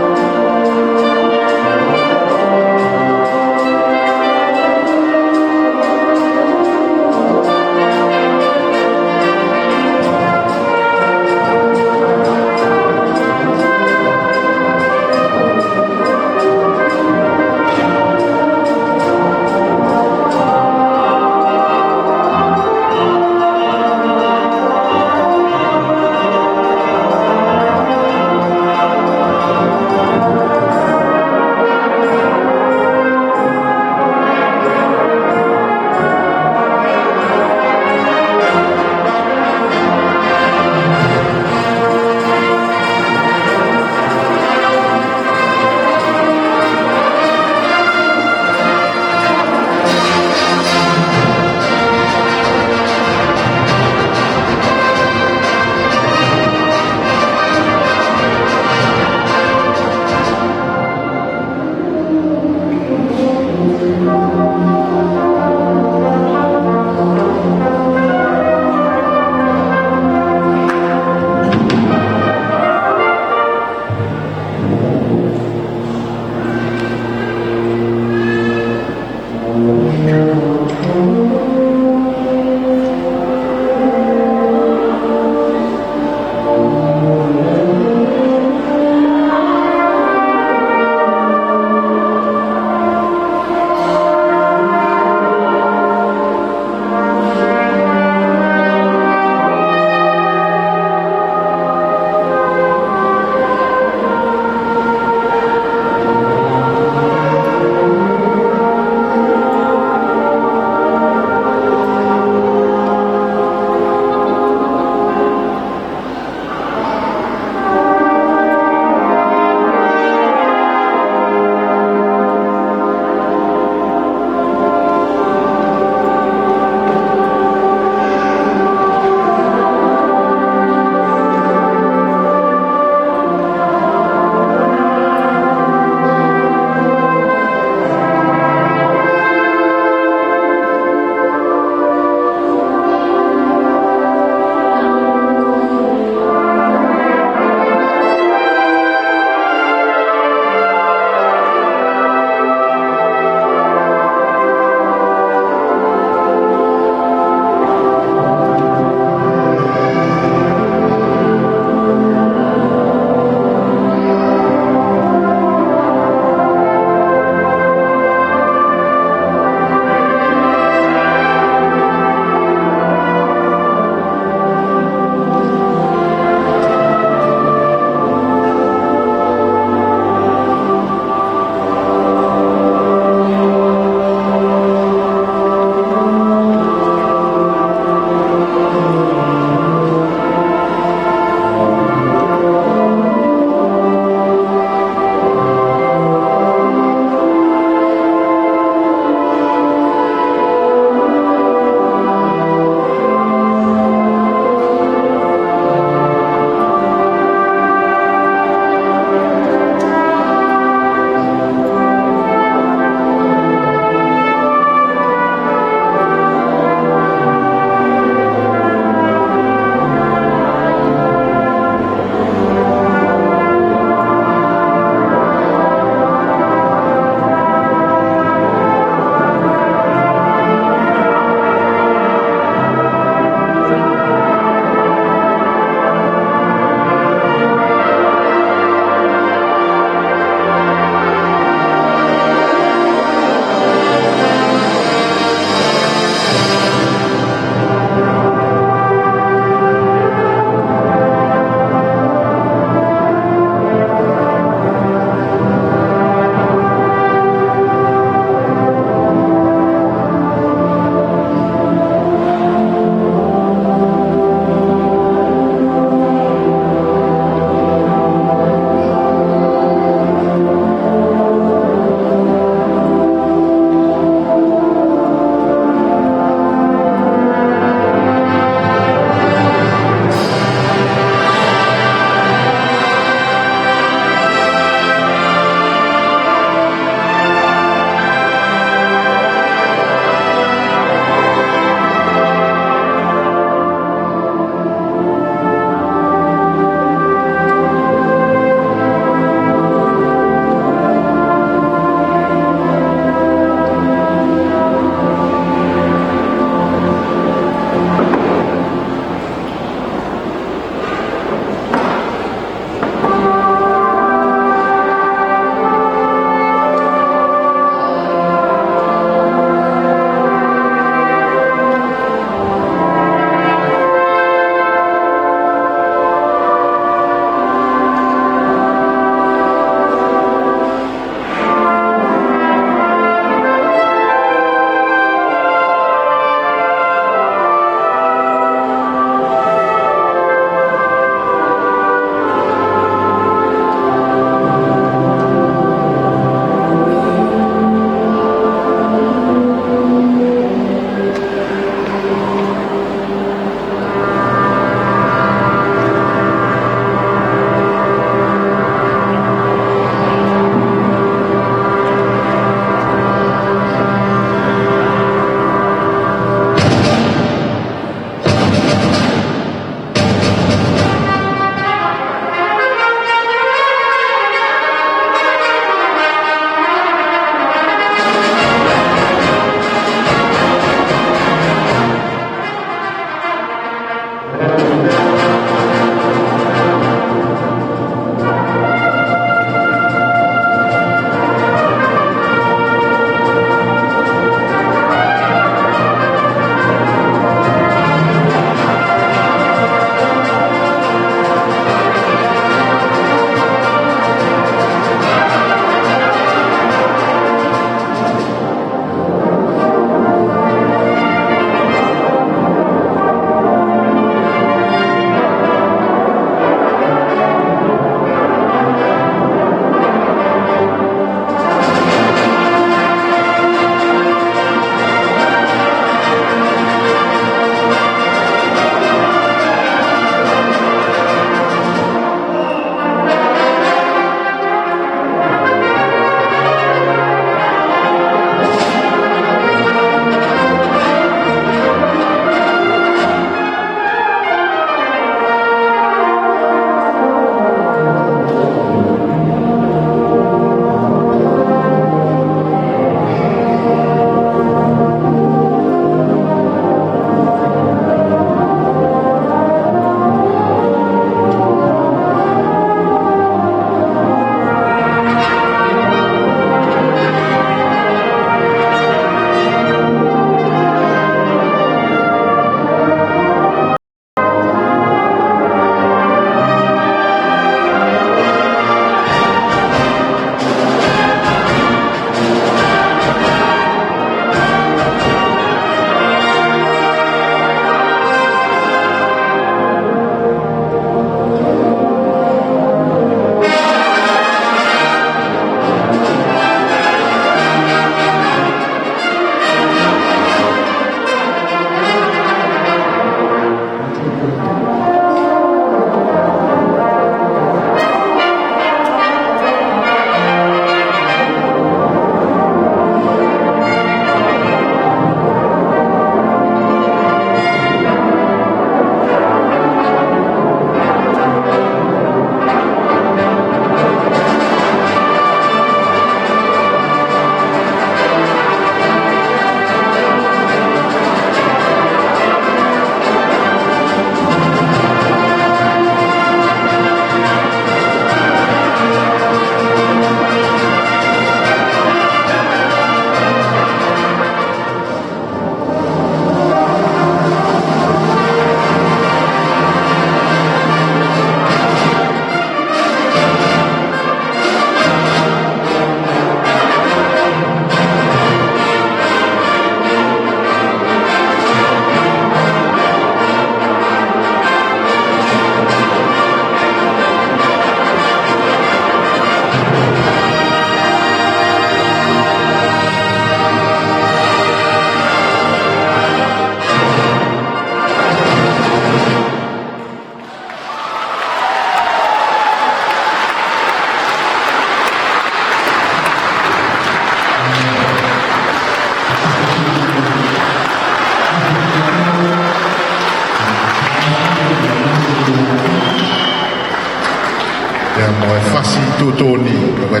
Pea mo e fasi tuʻutuʻuni ʻo e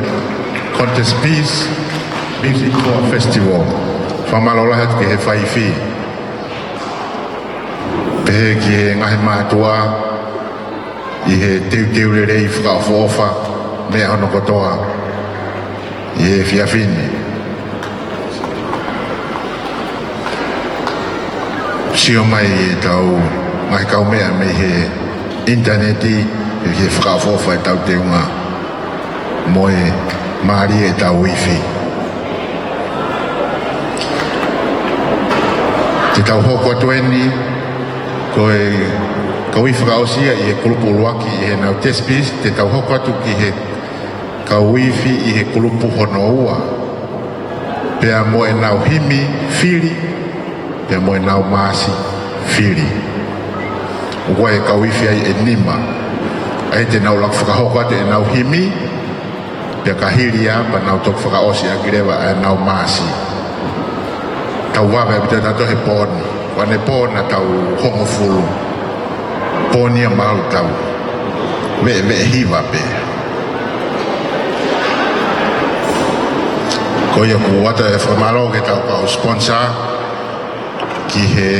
Contest Piece Music Tour Festival. Fakamālō lahi atu ki he faifi. Pehē ki he ngaahi mātuʻa ʻi he teuteu lelei fakaʻofoʻofa meʻa hono kotoa ʻi he efiafi ni. Sio mai ʻetau ngaahi kaumeʻa mei he ʻinitaneti, ʻi he fakaʻofoʻofa ʻetau teunga mo e mālie ʻetau ifi. Te tau hoko atu eni, ko e kau ifi fakaʻosi ia ʻi he kulupu ʻuluaki ʻi heʻenau Test Piece, te tau hoko atu ki he kau ifi ʻi he kulupu hono ua, pea mo ʻenau himi fili, pea mo ʻenau maasi fili. ʻOku ʻi ai e kau ifi ai ʻe nima. ʻA ia te nau laka fakahoko atu ʻenau himi, pea ka hili ia, pea nau toki fakaʻosi ʻaki leva ʻenau maasi. Tau vave ʻaupito ʻetau tohi pō ni. Ko ʻanepō naʻa tau hongofulu. Pō ni ia maʻu tau veʻeveʻe hiva pē. Ko ia ʻoku ʻoatu e fakamālō ki heʻetau kau sponsor, ki he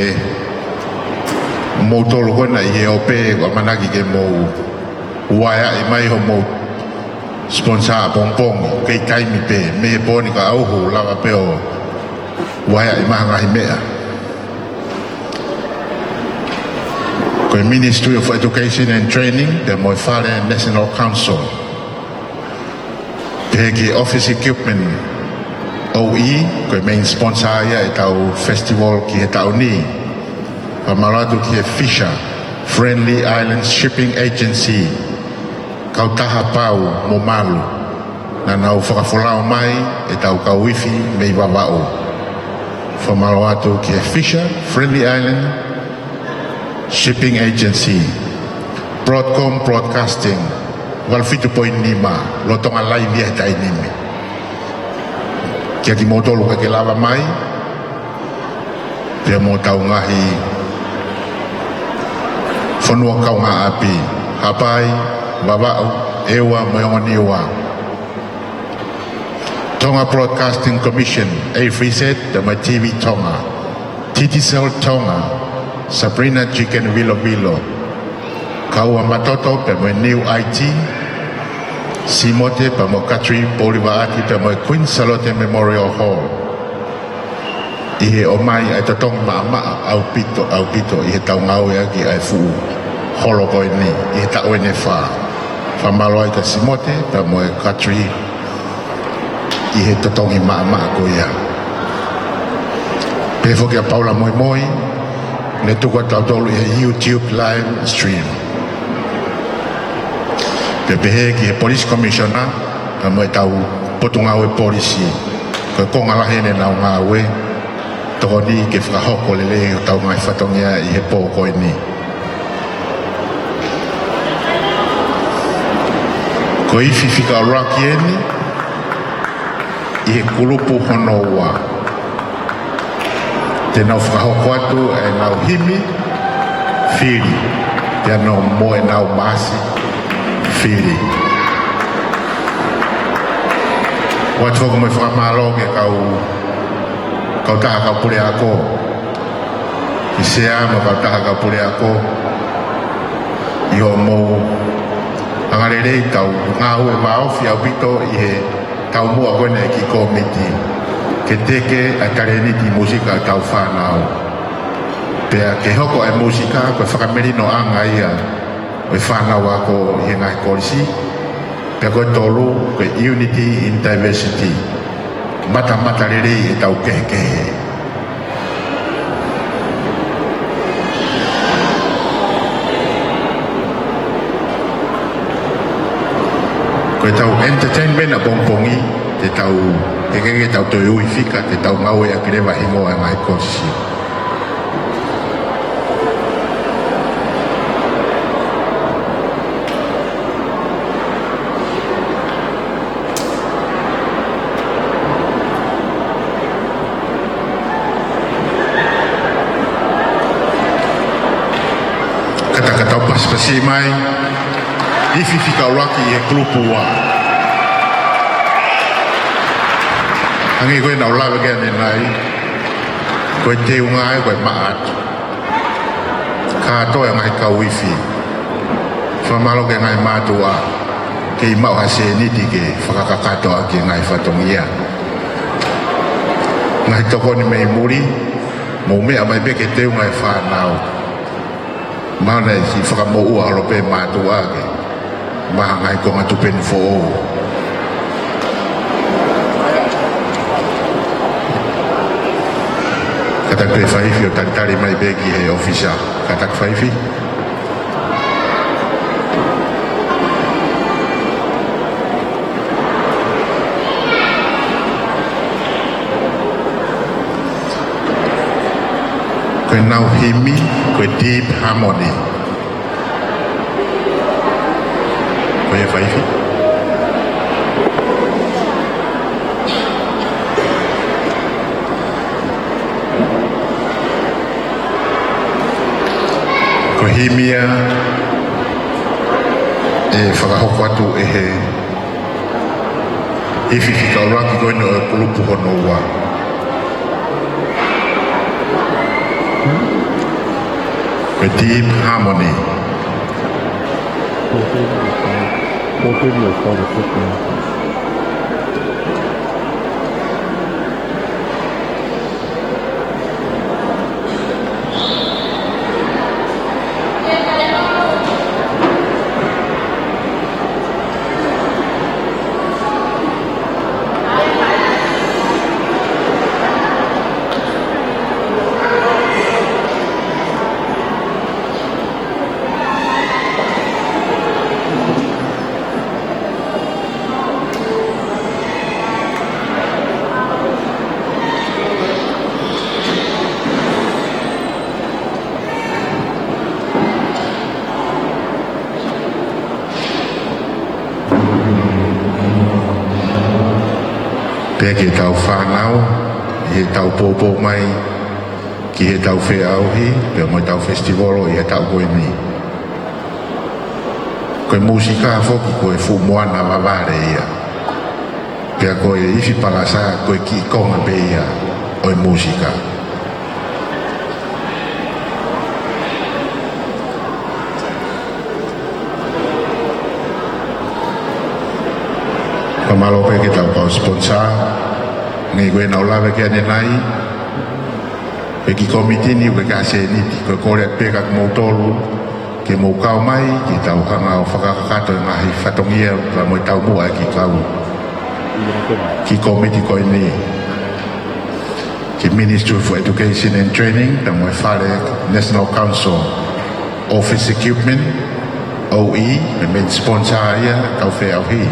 Moutolu ko ena ʻi he ope, ʻoku ʻamanaki ke mou uaea mai hoʻomou sponsor ʻapongipongi, kei taimi pē, mei he pō ni kae ʻuhi, lava pē ʻo uaea mai ha ngaahi meʻa. Ko e Ministry of Education and Training, pea mo e Fale National Council. Pehē ki he Office Equipment Oe, ko e main sponsor ia ʻetau festival ki he taʻu ni. Fakamālō atu ki he Fisher Friendly Islands Shipping Agency, kautaha pau mo malu, naʻa nau fakafolau mai ʻetau kau ifi mei Vavaʻu. Fakamālō atu ki he Fisher Friendly Island Shipping Agency, Broadcom Broadcasting, valu fitu poini nima, lolotonga laivi he taimi ni. Kiate kimoutolu ʻoku ke lava mai, pea mo hotau ngaahi fonua kaungāʻapi, Haʻapai, Vavaʻu, ʻEua mo e ongo Niua. Tonga Broadcasting Commission, A three Z, pea mo e T V Tonga. Digicel Tonga, Sabrina Chicken Vilovilo. Kaua Matoto, pea mo e New I T, Simote, pea mo Katri Poulivaati, pea mo e Queen Salote Memorial Hall. ʻI he ʻomai ʻa e totongi maʻamaʻa ʻaupito, ʻaupito ʻi heʻetau ngāueʻaki ʻa e fuʻu holo ko eni, ʻi he taʻu eni ʻe fā. Fakamālō ai kia Simote, pea mo e Katri, ʻi he totongi maʻamaʻa ko ia. Pehē foki kia Paula Moimoi, ne tuku ʻa tautolu ʻi he YouTube live stream. Pea pehē ki he Police Commissioner, pea mo ʻetau Potungāue Polisi, ko e konga lahi eni ʻenau ngāue, tokoni ke fakahoko lelei hotau ngaahi fatongia ʻi he pō ko eni. Ko e ifi fika ʻuluaki eni ʻi he kulupu hono ua. Te nau fakahoko atu ʻenau himi, fili, pea mo ʻenau maasi, fili. ʻOatu foki mo e fakamālō ki he kau, kautaha kau puleako, ki he Sea mo e kautaha kau puleako, ʻi hoʻomou angalelei, tau ngāue vāofi ʻaupito ʻi he taumuʻa ko eni ʻa e kiʻi kōmiti ke teke ʻa e talēniti mūsika ʻa hotau fānau. Pea ke hoko ʻa e mūsika ko e fakamelinoʻanga ia ʻo e fānau ako ʻi he ngaahi kolisi. Pea ko e tolu, ko e unity in diversity. Matamata lelei ʻetau kehekehe. Ko ʻetau entertainment ʻapongipongi, te tau, ke ke, ke tau toe ui fika, te tau ngāueʻaki leva hingoa ʻa e ngaahi kolisi. Kātaki ke tau pasipasi mai, ifi fika ʻuluaki ʻi he kulupu ua. Hangē ko ʻenau lave ki ai ʻanenai, ko e teunga ia ko e maʻa atu. Kātoa e ngaahi kau ifi. Fakamālō ki he ngaahi mātuʻa kei maʻu ha sēniti ke fakakakato ʻaki e ngaahi fatongia. Ngaahi tokoni mei muli, mou meʻa mai pē ke teunga e fānau. Mahalo naʻe siʻi fakamoʻua holo pē mātuʻa ke maʻu ha ngaahi konga tupenu foʻou. Kātaki pē faifi ʻo talitali mai pē ki he ʻōfisa. Kātaki faifi. Ko ʻenau himi, ko e Deep Harmony. Ko ia faifi. Ko e himi ia ʻe fakahoko atu ʻe he ifi fika ʻuluaki ko eni ʻo e kulupu hono ua. Ko e Deep Harmony. Pea ki heʻetau fānau, ʻi heʻetau poupou mai ki heʻetau feʻauhi, pea mo ʻetau festival ʻi he taʻu ko eni. Ko e mūsika foki ko e fuʻu moana vavale ia. Pea ko e ifi palasa ko e kiʻi konga pē ia ʻo e mūsika. Fakamālō pē ki heʻetau kau sponsor, ʻa ia ko ē naʻa ku lave ki ai ʻanenai, pea ki he kōmiti ni, pea ki he sēniti, ko e kole pē kiate kimoutolu, ke mou kau mai, ke tau hanga ʻo fakakakato e ngaahi fatongia, pea mo e taumuʻa ki he kau, ki he kōmiti ko eni. Ki he Ministry for Education and Training, pea mo e Fale National Council Office Equipment, O E, ʻa e main sponsor ia ʻetau feʻauhi.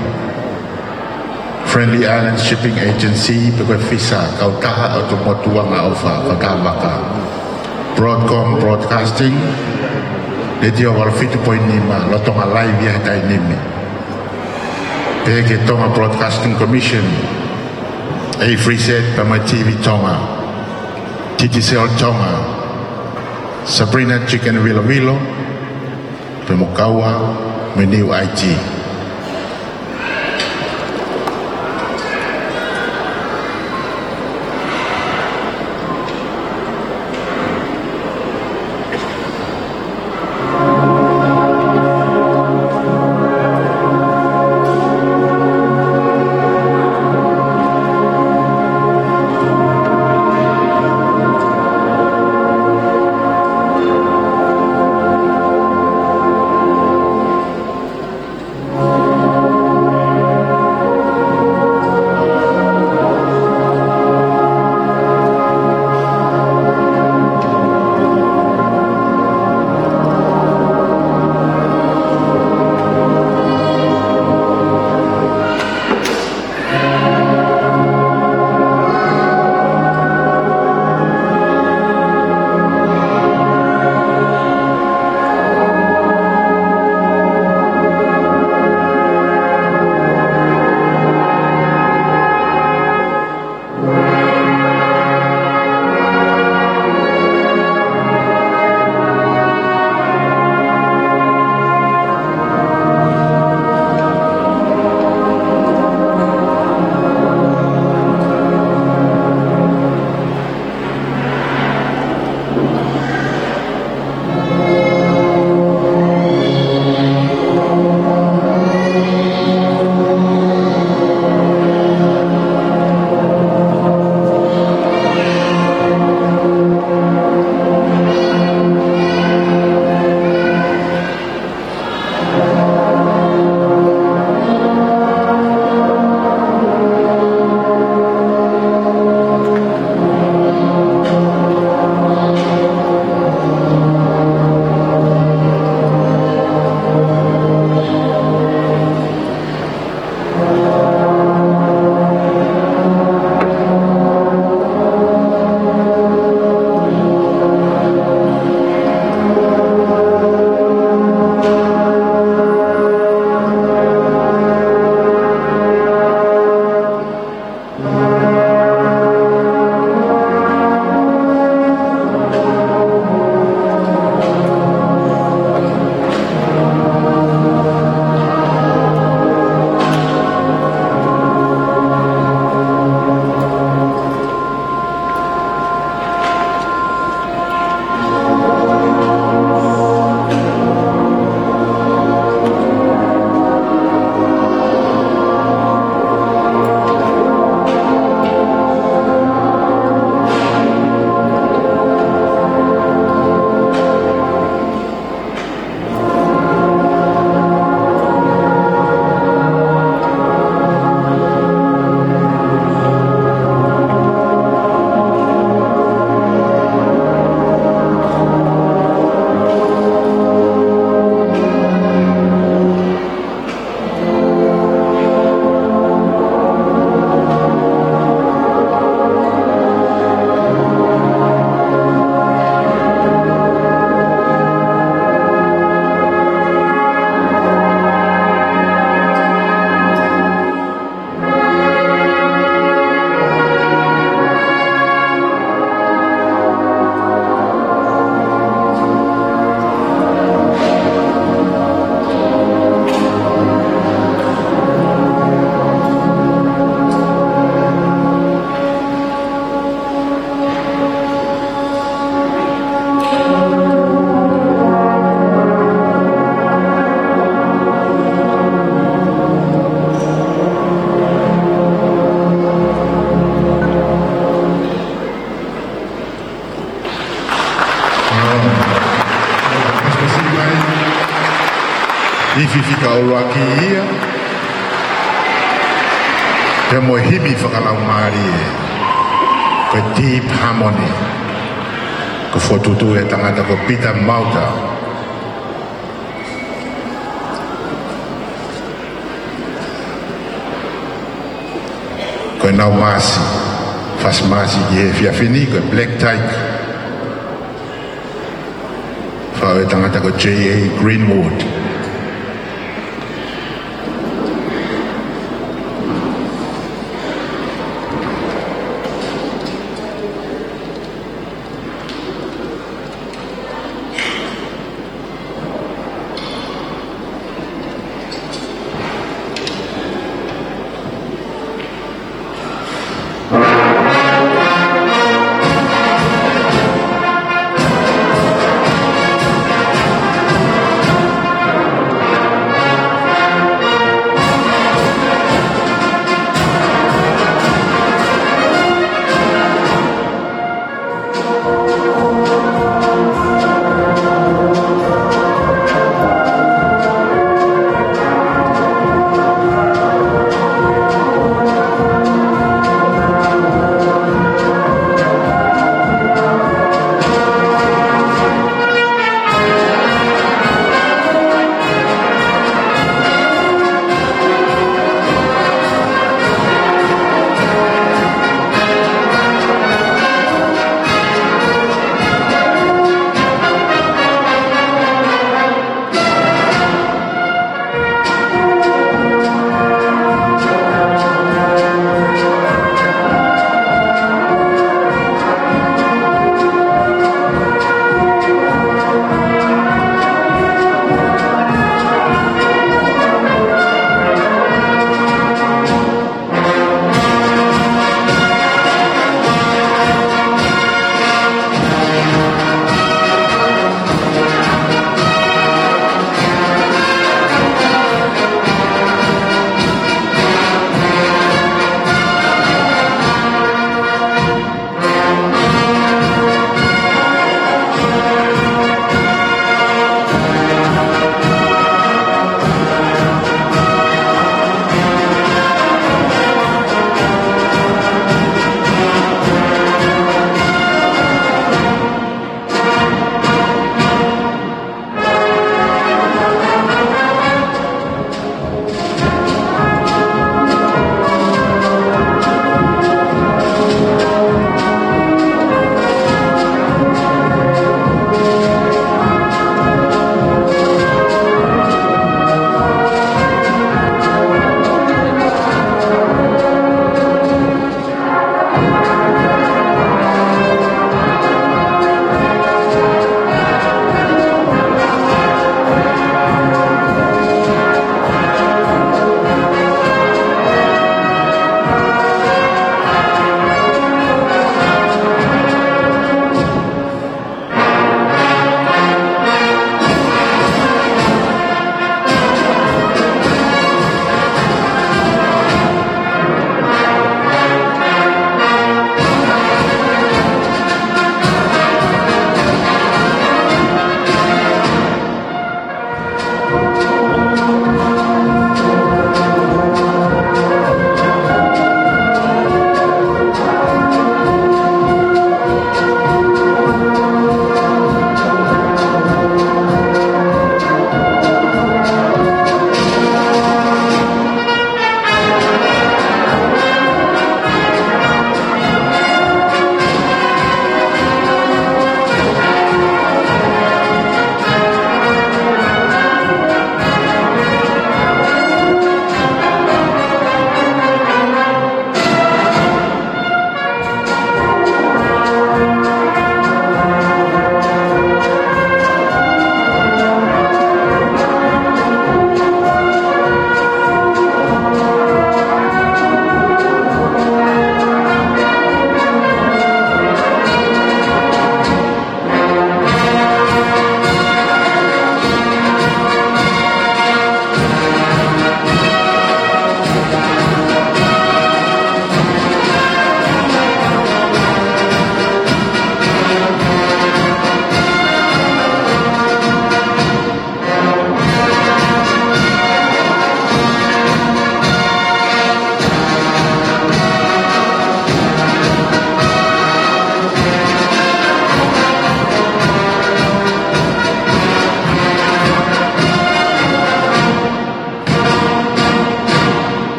Friendly Islands Shipping Agency, pea ko e Fisa, kautaha ʻo e motuʻanga ʻofa, kautaha vaka. Broadcom Broadcasting, Letiō valu fitu poini nima, lolotonga live ia he taimi ni. Pea ki he Tonga Broadcasting Commission, A three Z, pea mo e T V Tonga, Digicel Tonga, Sabrina Chicken Vilovilo, pea mo Kaua, mo e New I T. Ifi fika ʻuluaki ia, pea mo e himi fakalaumālie, ko e Deep Harmony, ko e fokotuʻutuʻu ʻe he tangata ko Pita Mauta. Ko ʻenau maasi, fasi maasi ʻi he efiafi ni, ko e Black Tyke. Fai ʻe he tangata ko J A Greenwood.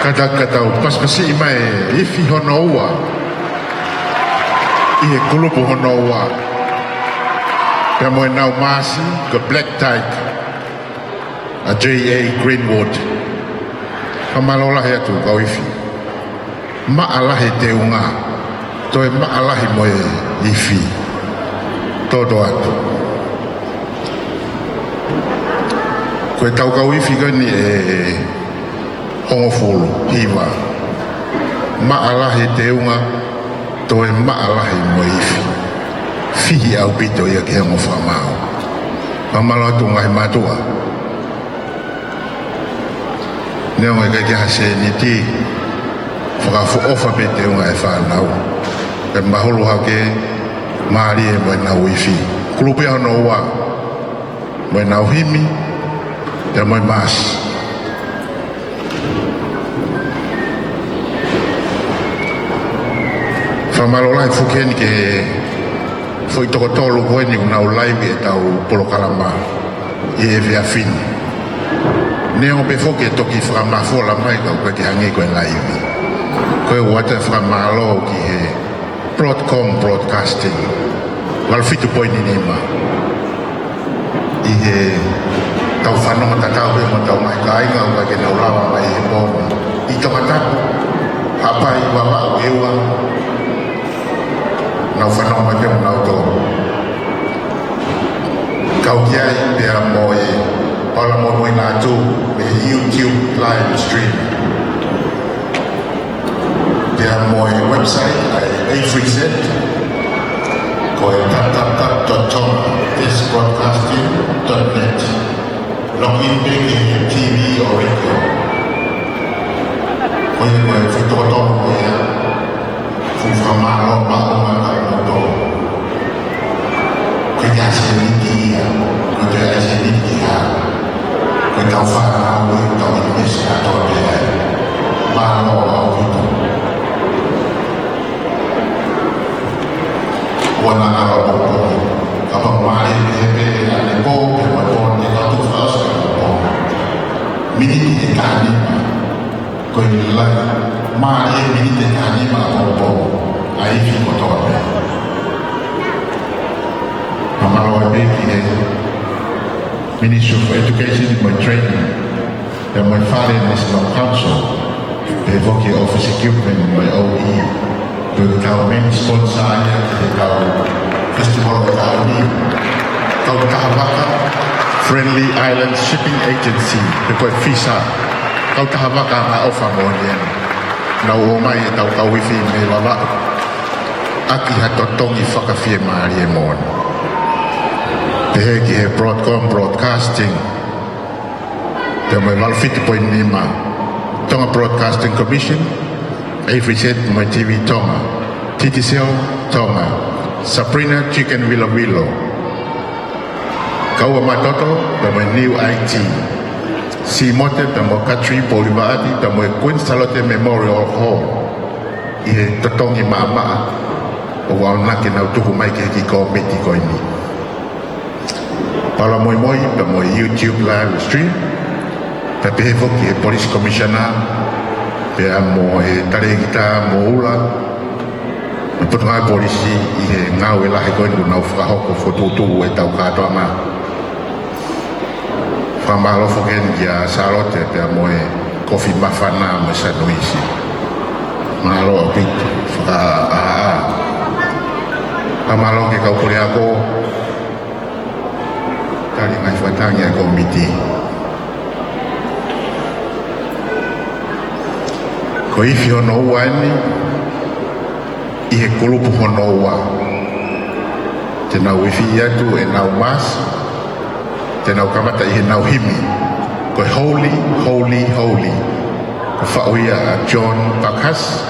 Kātaki ka tau pasipasiʻi mai e ifi hono ua ʻi he kulupu hono ua. Pea mo ʻenau maasi, ko e Black Tyke, ʻa J A Greenwood. Fakamālō lahi atu kau ifi. Maʻa lahi e teunga, toe maʻa lahi mo e ifi. Toto atu. Ko ʻetau kau ifi ko eni ʻe hongofulu hiva. Maʻa lahi e teunga, toe maʻa lahi mo e ifi. Fihi ʻaupito ia ki he ongo fakamaau. Fakamālō atu ngaahi mātuʻa. Neongo ʻikai ke ʻi ai ha sēniti, fakaʻofoʻofa pē teunga e fānau. Pea mahulu hake, mālie mo ʻenau ifi. Kulupu ia hono ua, mo ʻenau himi, pea mo e maasi. Fakamālō lahi foki heni ki he foʻi toko tolu ko eni ʻoku nau laivi ʻetau polokalama ʻi he efiafi ni. Neongo pē foki e toki fakamafola mai ka ʻoku ʻikai ke hangē ko e laivi. Ko e ʻoatu e fakamālō ki he Broadcom Broadcasting, valu fitu poini nima. ʻI heʻetau fanongo tatau pē mo hotau ngaahi kāinga ʻoku ʻikai ke nau lava mai he pō ni. ʻI Tongatapu, Haʻapai, Vavaʻu, ʻEua, nau fanongo mai pē mo nautolu. Kau ki ai pea mo e, pea mo e moʻui atu, mei he YouTube live stream. Pea mo e website ʻa e A three Z, ko e w w w dot tonga broadcasting dot net. Log in pē ki he T V ʻo radio. Ko ia ko e foʻi toko tolu ko ia. Fuʻu fakamālō maʻu ʻa kimoutolu. Ko e ʻai sēniti ia, ko e ʻai sēniti ia. Ko ʻetau fānau ē, tau invest ʻa e tō pē ai. Mālō ʻaupito. Ua na ʻalu ʻaupito. Kapau mai he pē ʻanepō, pē ʻanepō, ne ka tu fas ʻaupito. Miniti ʻe taha nima. Ko e lahi, mālie e miniti ʻe taha nima ʻaupito, ʻa e ifi kotoa pē. Fakamālō pē ki he Ministry of Education mo e Training, pea mo e Fale National Council, pea foki Office Equipment mo e O E. Ko ʻetau main sponsor ia ki heʻetau festival ʻo e taʻu ni. Kautaha vaka Friendly Islands Shipping Agency, pe ko e FISA. Kautaha vaka angaʻofa moʻoni eni. Nau ō mai ʻetau kau ifi mei Vavaʻu ʻaki ha totongi fakafiemālie moʻoni. Pehē ki he Broadcom Broadcasting, pea mo e valu fitu poini nima, Tonga Broadcasting Commission, A three Z mo e T V Tonga, Digicel Tonga, Sabrina Chicken Vilovilo, Kaua Matoto, pea mo e New I T, Simote, pea mo Katri Poulivaati, pea mo e Queen Salote Memorial Hall, ʻi he totongi maʻamaʻa ʻoku ʻamanaki ke nau tuku mai ki he kiʻi kōmiti ko eni. Pala moimoi, pea mo e YouTube live stream, pea pehē foki e Police Commissioner, pea mo e Talēkita Moʻula, mo e Potungāue Polisi ʻi he ngāue lahi ko eni ʻoku nau fakahoko fokotuʻutuʻu ʻetau kātoanga. Fakamālō foki eni kia Salote, pea mo e Kofi Mafana mo e Sanuisi. Mālō ʻaupito, fakaʻaʻa. Fakamālō ki he kau puleako, tali ngaahi fakatangi ʻa e kōmiti. Ko e ifi hono ua eni, ʻi he kulupu hono ua. Te nau ifi atu ʻenau maasi, te nau kamata ʻi heʻenau himi. Ko e Holy, Holy, Holy. Ko e faʻu ia ʻa John Parkhurst.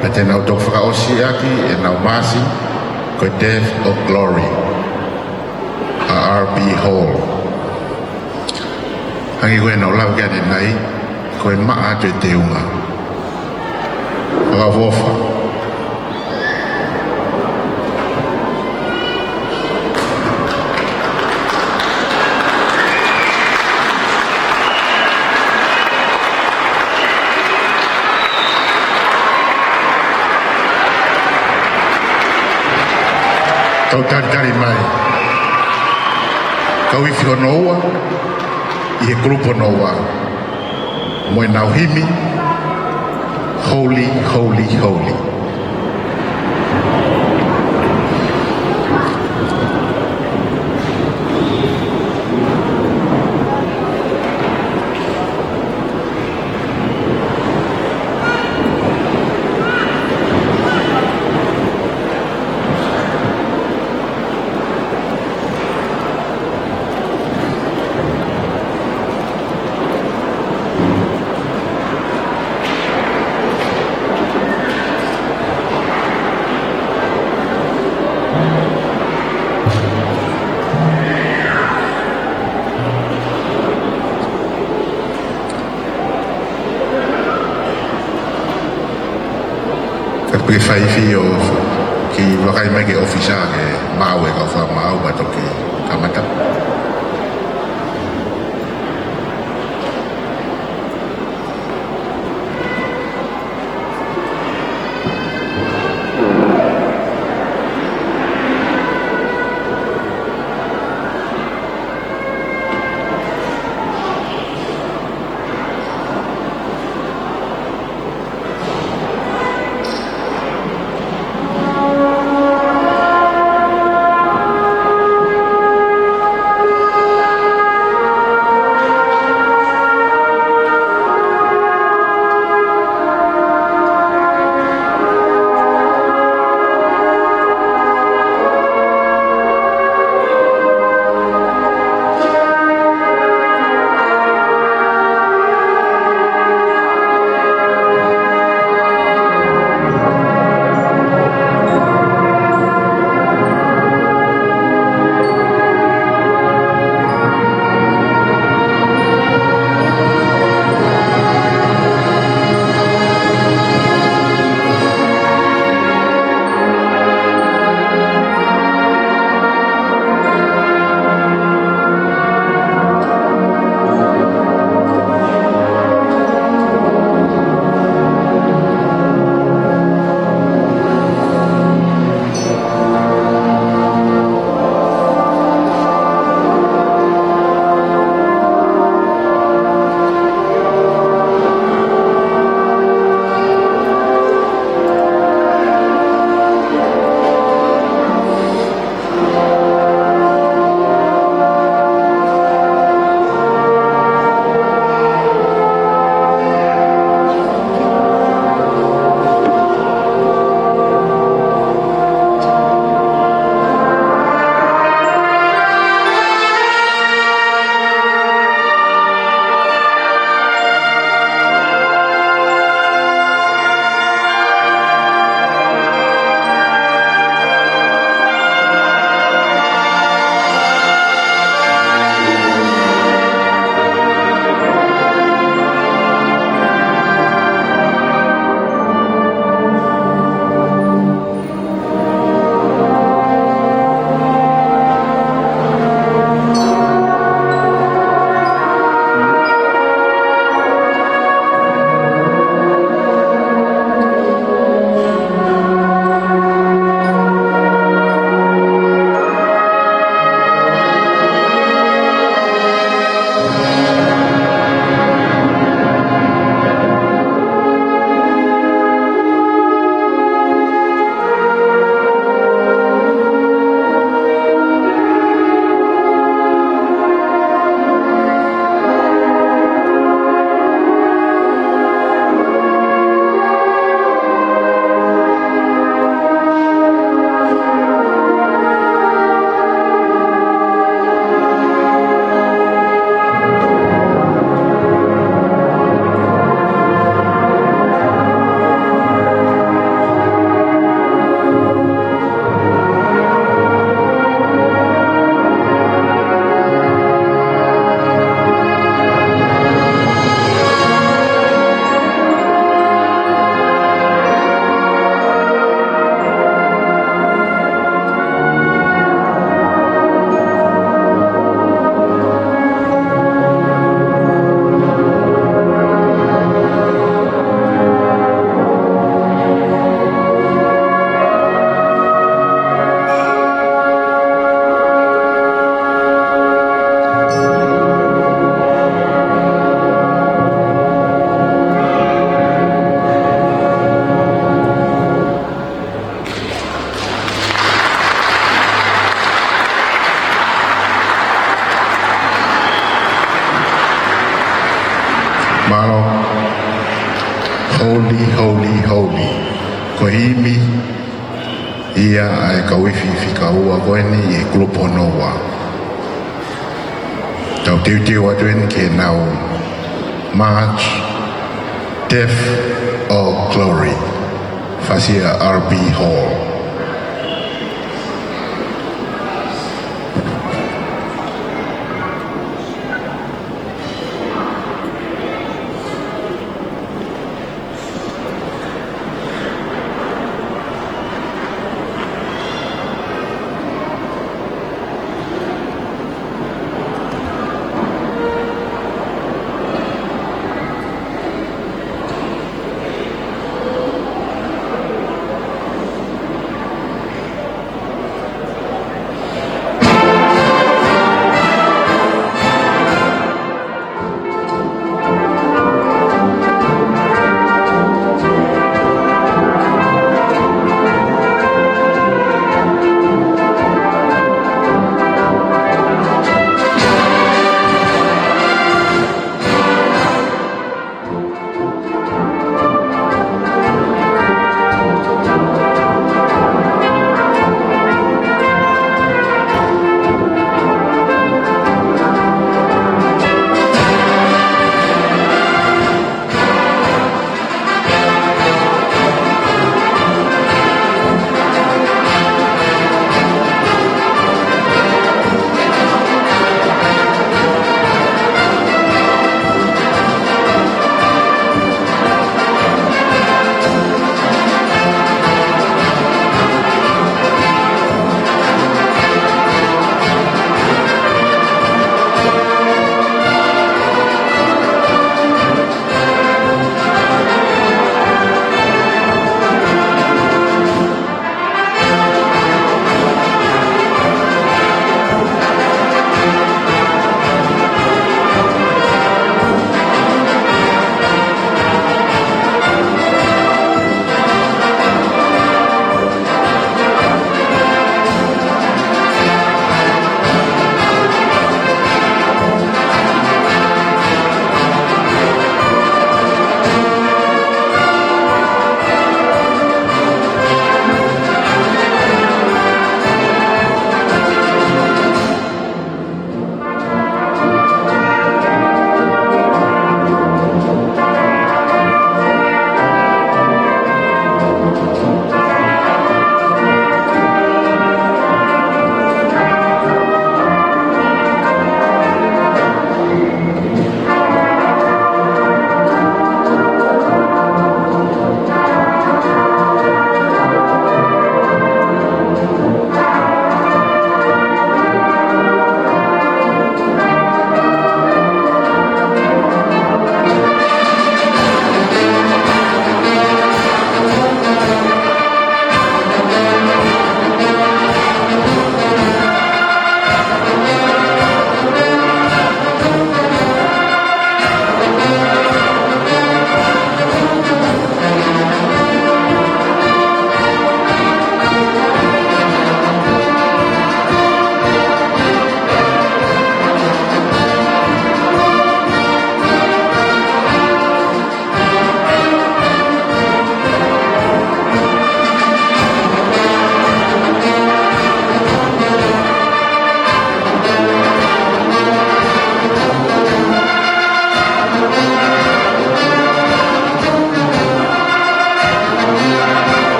Pea te nau toki fakaʻosi ʻaki ʻenau maasi, ko e Death of Glory, ʻa R B Hall. Hangē ko ʻenau lave ki ai ʻanenai, ko e maʻa atu e teunga. Fakaʻofoʻofa. Kau talitali mai. Kau ifi hono ua, ʻi he kulupu hono ua. Mo ʻenau himi, Holy, Holy, Holy. Ka pē fai fio ki vakai mai ki he ʻōfisa ke maʻu e kau fakamaau ʻa e toki kamata. Holy, holy, holy. Ko e himi ia ʻa e kau ifi fika ua ko eni ʻi he kulupu hono ua. Tau teuteu atu eni ki heʻenau March, Death or Glory, fasi ʻa R B Hall.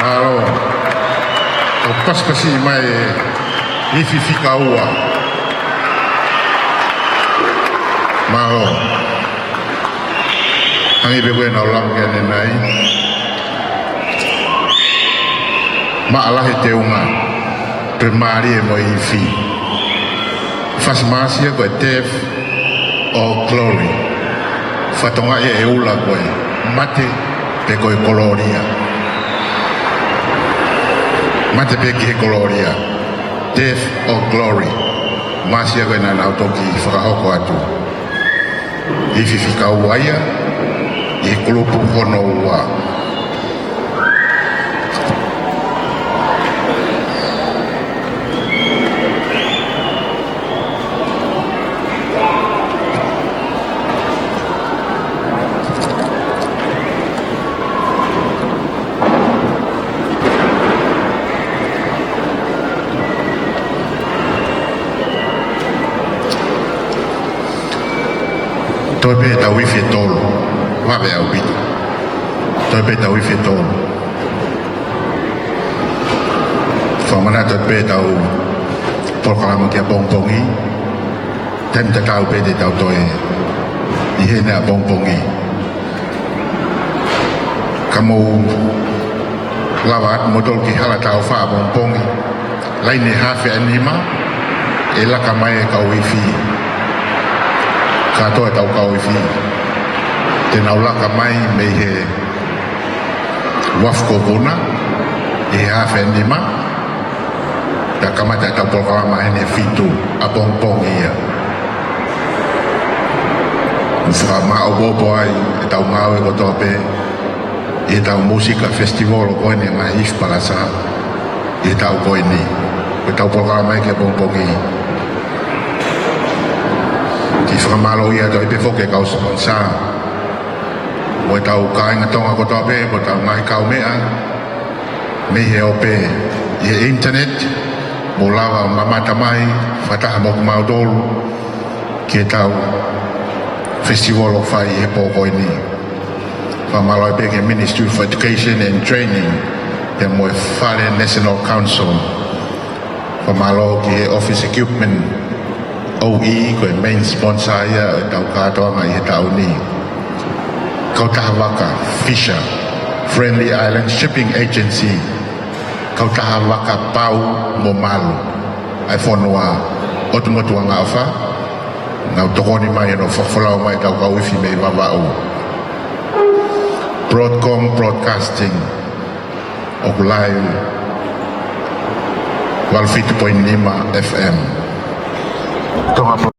Mālō. ʻOku pasipasi mai e ifi fika ua. Mālō. Hangē pē ko ʻenau lave ki ai ʻanenai. Maʻalahi e teunga. Toe mālie mo e ifi. Fasi māsia ko e Death or Glory. Fatongia e ula ko e mate pe ko e kolōlia. Mate pē ki he kolōlia. Death or glory. Māsia ko ē naʻa nau toki fakahoko atu. ʻI he ifi fika ua ia, ʻi he kulupu hono ua. Toe pē ʻetau ifi ʻe tolu. Vave ʻaupito. Toe pē ʻetau ifi ʻe tolu. Fakamanatu atu pē ʻetau polokalama ki ʻapongipongi. Taimi tatau pē te tau toe ʻi heni ʻapongipongi. Ka mou lava atu moutolu ki Halataufa ʻapongipongi. Laine hafe ʻe nima, ʻe laka mai e kau ifi. Kātoa ʻetau kau ifi. Te nau laka mai mei he uafu ko Vuna, ʻi he hafe ʻe nima. Pea kamata ʻetau polokalama heni he fitu ʻapongipongi ia. Fakamāʻopoʻopo ai ʻetau ngāue kotoa pē, ʻi heʻetau Mūsika Festival ko eni ʻa e ngaahi ifi palasa, ʻi he taʻu ko eni. Ko ʻetau polokalama ia ki ʻapongipongi. Kiʻi fakamālō ia atu ai pē foki e kau sponsor. Mo ʻetau kāinga Tonga kotoa pē, mo ʻetau ngaahi kaumeʻa, mei he ope ʻi he internet, mou lava mamata mai, fakataha mo kimautolu, ki heʻetau festival ʻoku fai he pō ko eni. Fakamālō ai pē ki he Ministry of Education and Training, pea mo e Fale National Council. Fakamālō ki he Office Equipment Oe, ko e main sponsor ia ʻo ʻetau kātoanga ʻi he taʻu ni. Kautaha vaka Fisher, Friendly Island Shipping Agency, kautaha vaka Pau mo Malu, ʻa e fonua ʻo e motuʻa ʻofa, nau tokoni mai ʻo nau fakafolau mai ʻetau kau ifi mei Vavaʻu. Broadcom Broadcasting, ʻoku live valu fitu poini nima F M. Tonga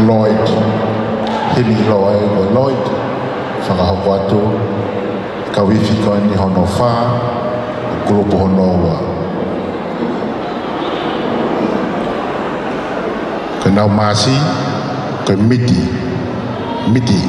Lloyd, Hemi Lloyd, ko Lloyd, fakahoko atu, kau ifi ko eni hono fā, kulupu hono ua. Ko ʻenau māsi, ko e miti, miti.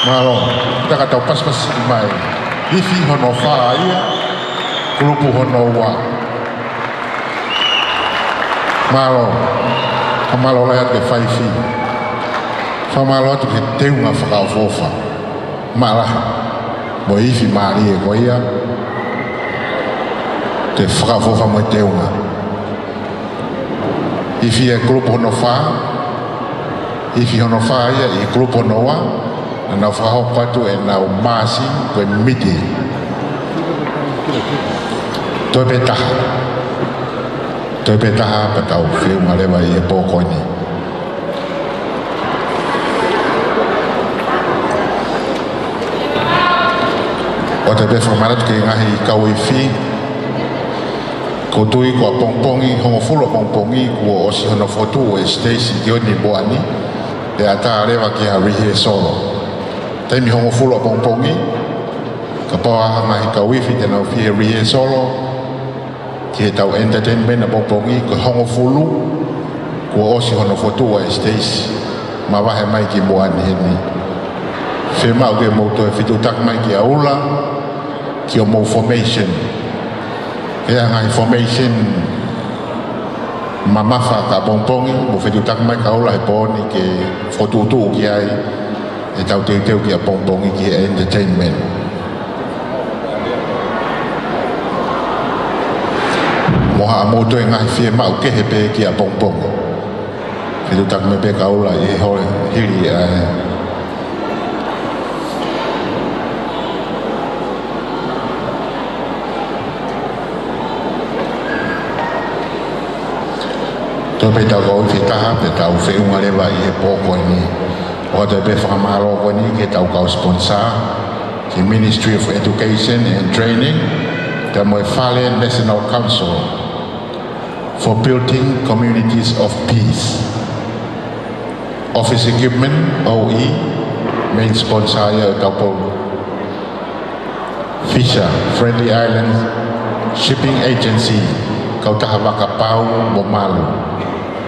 Mālō, taka tau pasipasi mai. Ifi hono fā ia, kulupu hono ua. Mālō, fakamālō lahi atu ki he faifi. Fakamālō atu ki he teunga fakaʻofoʻofa. Mālō lahi, mo e ifi mālie ko ia. Ke fakaʻofoʻofa mo e teunga. Ifi e kulupu hono fā, ifi hono fā ia ʻi he kulupu hono ua, naʻa nau fakahoko atu ʻenau māsi ko e miti. Toe pē taha. Toe pē taha pea tau feʻunga leva ʻi he pō ko eni. ʻOatu pē fakamanatu ki he ngaahi kau ifi, ʻoku ou tui ko ʻapongipongi, hongofulu ʻapongipongi, kuo ʻosi hono fokotuʻu e siteisi ki ʻOni Moani, pea ʻatā leva ki ha rehearsal. Taimi hongofulu ʻapongipongi, kapau ʻoku ʻi ai ha ngaahi kau ifi te nau fie rehearsal, ki heʻetau entertainment ʻapongipongi, ko e hongofulu, kuo ʻosi hono fokotuʻu e siteisi, mavahe mai ki Moani heni. Fiemaʻu ke mou toe fetuʻutaki mai kia Ula, ki hoʻomou formation. Ke ʻi ai ha ngaahi formation mamafa ki ʻapongipongi, mou fetuʻutaki mai kia Ula he pō ni ke fokotuʻutuʻu ki ai, ʻetau teuteu ki ʻapongipongi ki he entertainment. Mo haʻamou toe ngaahi fiemaʻu kehe pē ki ʻapongipongi. Fetuʻutaki mai pē kaula ʻi he holi hili ʻa e. Toe pē tau kau ʻi he taha, pea tau feʻunga leva ʻi he pō ko eni. ʻOatu pē fakamālō ko eni ki heʻetau kau sponsor, ki he Ministry of Education and Training, pea mo e Fale National Council for Building Communities of Peace. Office Equipment, O E, main sponsor ia ʻo e tau pō. Fisher, Friendly Islands Shipping Agency, kautaha vaka pau mo malu,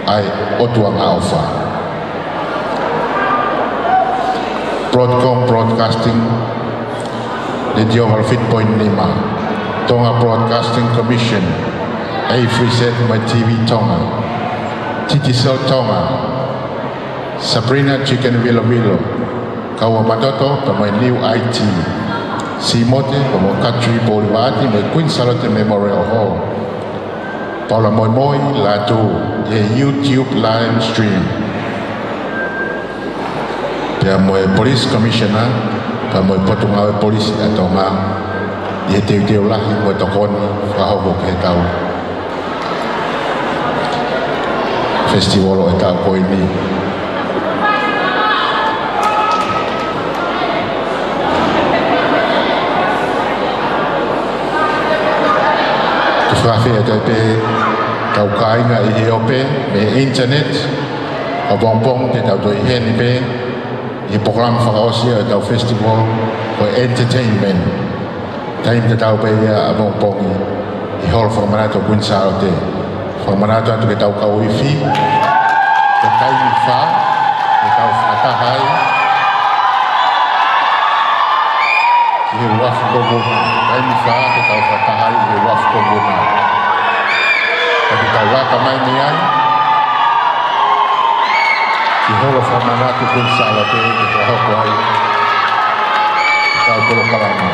ʻa e ʻOtua Ngaʻofa. Broadcom Broadcasting, Letiō valu fitu poini nima, Tonga Broadcasting Commission, A three Z mo e T V Tonga, Digicel Tonga, Sabrina Chicken Vilovilo, Kaua Matoto, pea mo e New I T, Simote, pea mo Katri Poulivaati, mo e Queen Salote Memorial Hall. Paula Moimoi Lātū, ʻi he YouTube live stream. Pea mo e Police Commissioner, pea mo e Potungāue Polisi ʻa Tonga, ʻi he teuteu lahi mo e tokoni fakahoko ki heʻetau festival ʻo e taʻu ko eni. Ke fakafeʻiloaki pē ʻetau kāinga ʻi he ope mei he internet, ʻapongipongi te tau toe ʻi heni pē ʻi he polokalama fakaʻosi ʻo ʻetau festival ko e entertainment. Taimi tatau pē ia ʻapongipongi ʻi he holo fakamanatu ʻo Queen Salote. Fakamanatu atu ke tau kau ifi, ko e taimi fā, ke tau fakataha ai ʻi he uafu ko Vuna. Taimi fā, ke tau fakataha ai ʻi he uafu ko Vuna. Ka te tau laka mai mei ai ki he holo fakamanatu ʻo Queen Salote ke fakahoko ai ʻetau polokalama.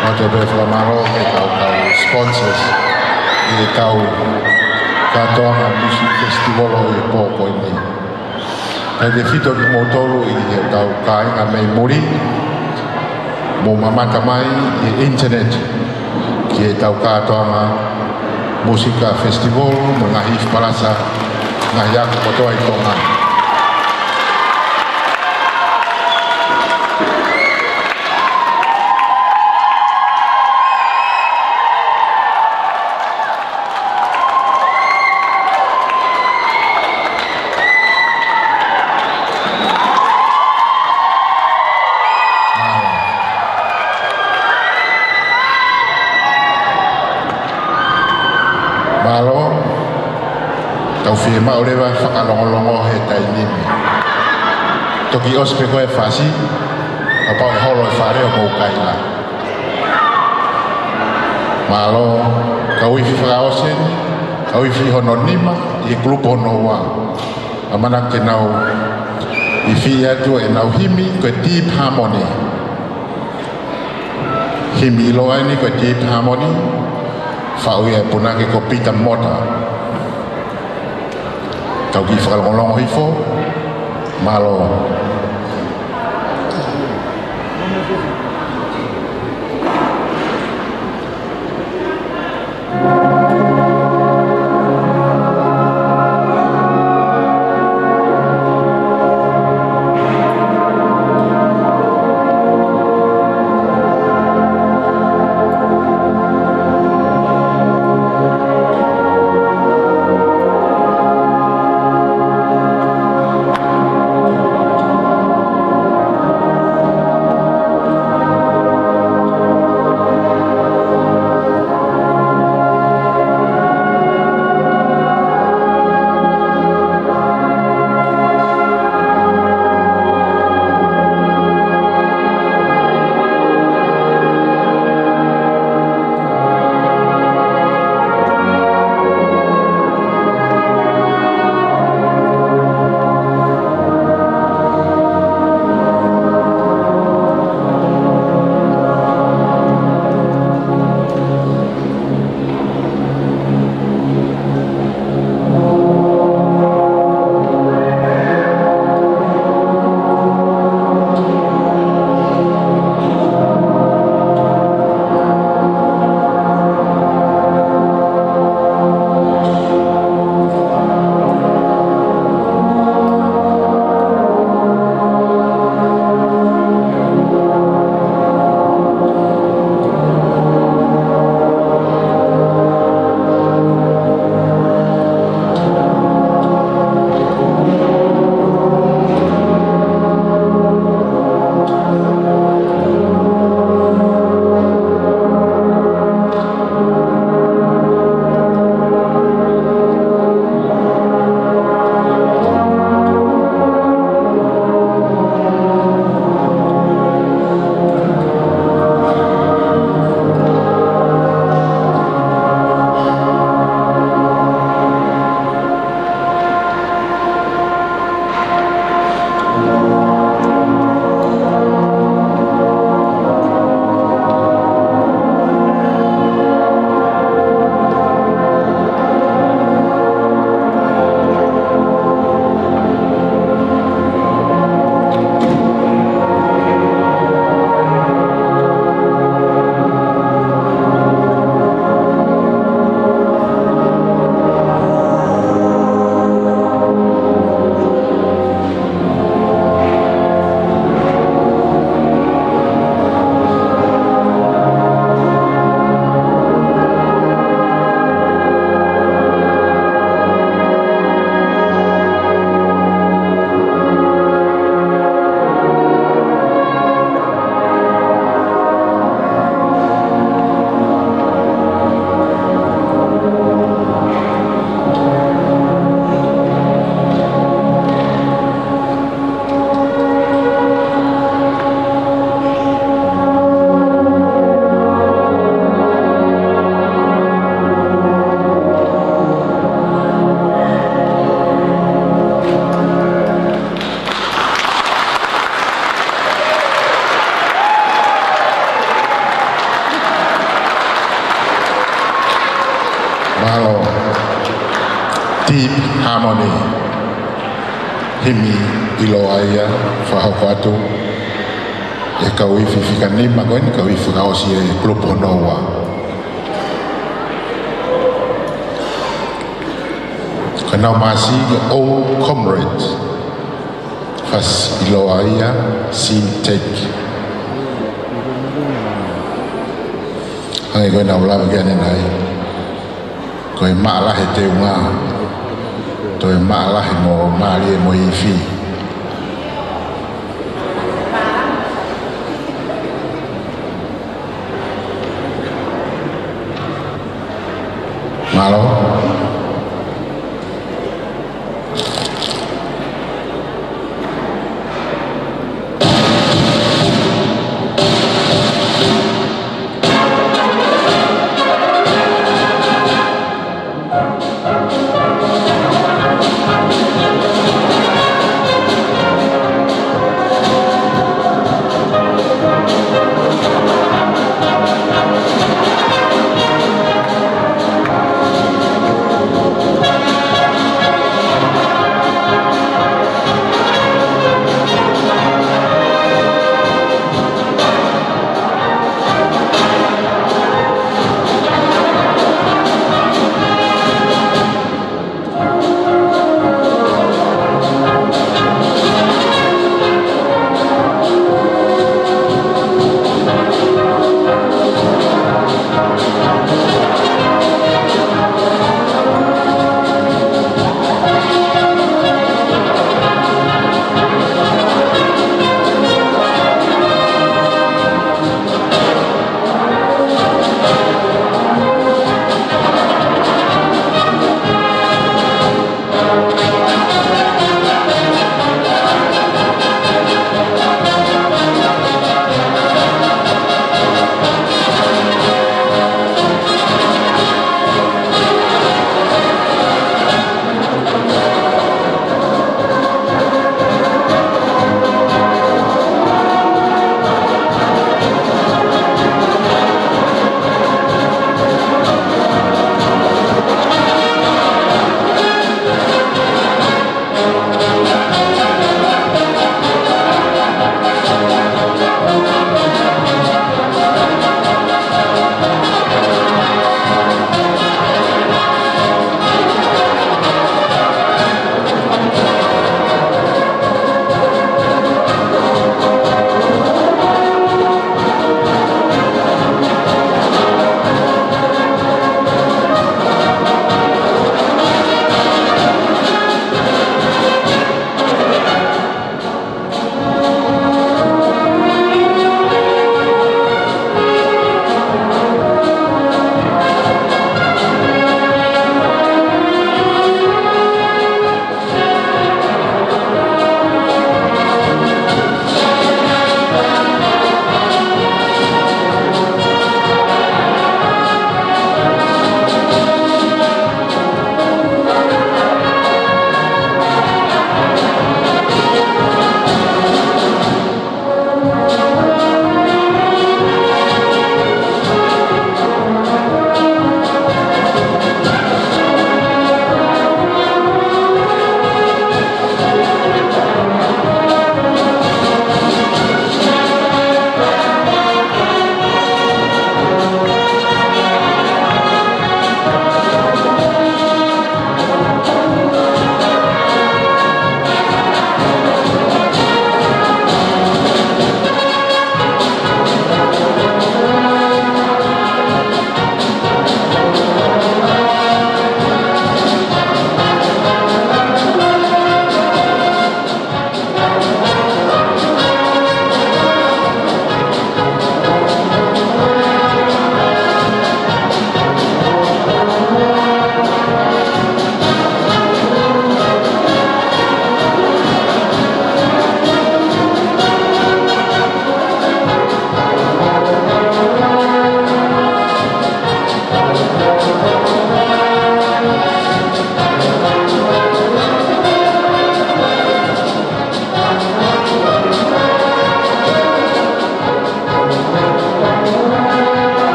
ʻOatu pē fakamālō ki heʻetau kau sponsors ʻi heʻetau kātoanga Music Festival ʻo e pō ko eni. Kae tefito kimoutolu ʻi heʻetau kāinga mei muli, mou mamata mai ʻi he internet ki heʻetau kātoanga Musika Festival mo e ngaahi ifi palasa, ngaahi ako kotoa ʻi Tonga. Mālō, tau fiemaʻu leva fakalongolongo he taimi ni. Toki ʻosi pē ko e fasi, kapau ʻe holo e fale ʻo mou kaila. Mālō, kau ifi fakaʻosi eni, kau ifi hono nima, ʻi he kulupu hono ua. ʻAmanaki ke nau ifi atu ʻenau himi, ko e Deep Harmony. Himi ʻiloa eni ko e Deep Harmony, faʻu ia ʻe he punake ko Peter Mota. Tau kiʻi fakalongolongo hifo, mālō. Mālō. Deep Harmony. Himi ʻiloa ia, fakahoko atu ʻe he kau ifi fika nima ko eni, kau ifi fakaʻosi ʻi he kulupu hono ua. Ko ʻenau masi ko e Old Comrades. Fasi ʻiloa ia, Scene Take. Hangē ko ʻenau lave ki ai ʻanenai. Ko e maʻa lahi e teunga, toe maʻa lahi mo mālie mo e ifi. Mālō.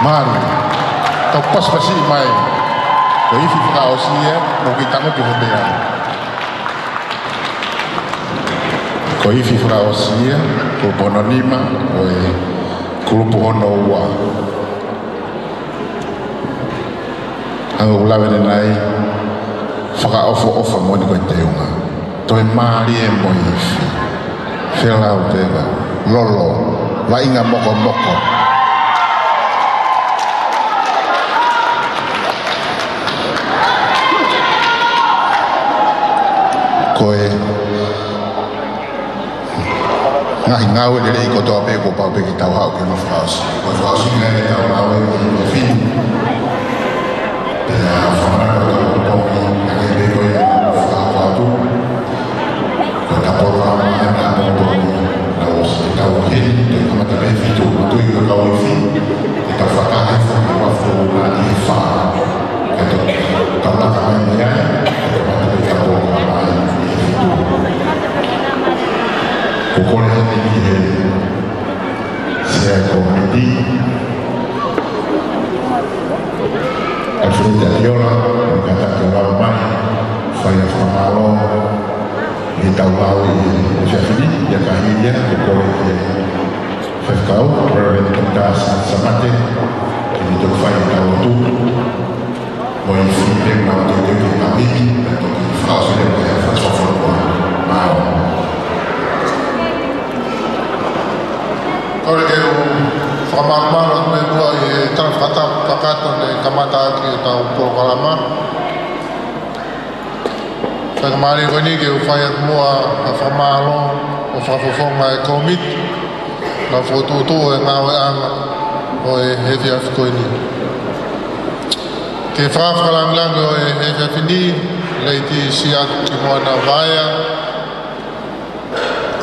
Mālō. Tau pasipasi mai. Ko e ifi fakaʻosi ia, mou kiʻi tangutu he meʻa. Ko e ifi fakaʻosi ia, ko e pono nima ʻo e kulupu hono ua. Hangē ko ʻeku lave ʻanenai, fakaʻofoʻofa moʻoni ko e teunga. Toe mālie mo e ifi. Felau pē ka lolo, vaʻinga mokomoko. Ko e ngaahi ngāue lelei kotoa pē kuo pau pē ke tau haʻu ke nofo fakaʻosi. Ko e fakaʻosi ngai ʻetau ngāue ki he fini. Pea fakamanatu ʻetau popongi, ʻa e pē ko ia ʻoku fakahoko atu. Ko ʻetau polokalama ʻa e popongi, naʻe ʻosi ʻetau heni, te kamata pē fitu, ʻo tui ko e kau ifi, ʻetau fakahoko ʻa e fakaʻosi ʻi he fā. Kae toki tau laka mai mei ai, kae kamata pē ʻetau polokalama ʻi he fitu. Ko e kole heni ki he Sea ʻo e Kōmiti, Alfred Abiola, ʻoku kātaki ʻo lava mai, fai ʻa e fakamālō, ʻi heʻetau lau ʻi he efiafi ni, ʻi he kahi ia, ko e kole ki he faifekau, Reverend Doctor Samate, ke ne toki fai ʻetau lotu. Mo e ifi pē mau teuteu ke tau hiki, pea toki fakaʻosi leva e fakaʻosi fakaʻosi. Mālō. Kole ke u fakamālō atu muʻa ʻi he tala fakatapu kakato ne kamata ʻaki ʻetau polokalama. Faingamālie ko eni ke u fai atu muʻa ʻa e fakamālō ʻo e fakafofonga ʻo e kōmiti, naʻa nau fokotuʻutuʻu e ngāueʻanga ʻo e efiafi ko eni. Ki he fakaafe fakalāngilangi ʻo e efiafi ni, Lady Siaki Moana Vaea,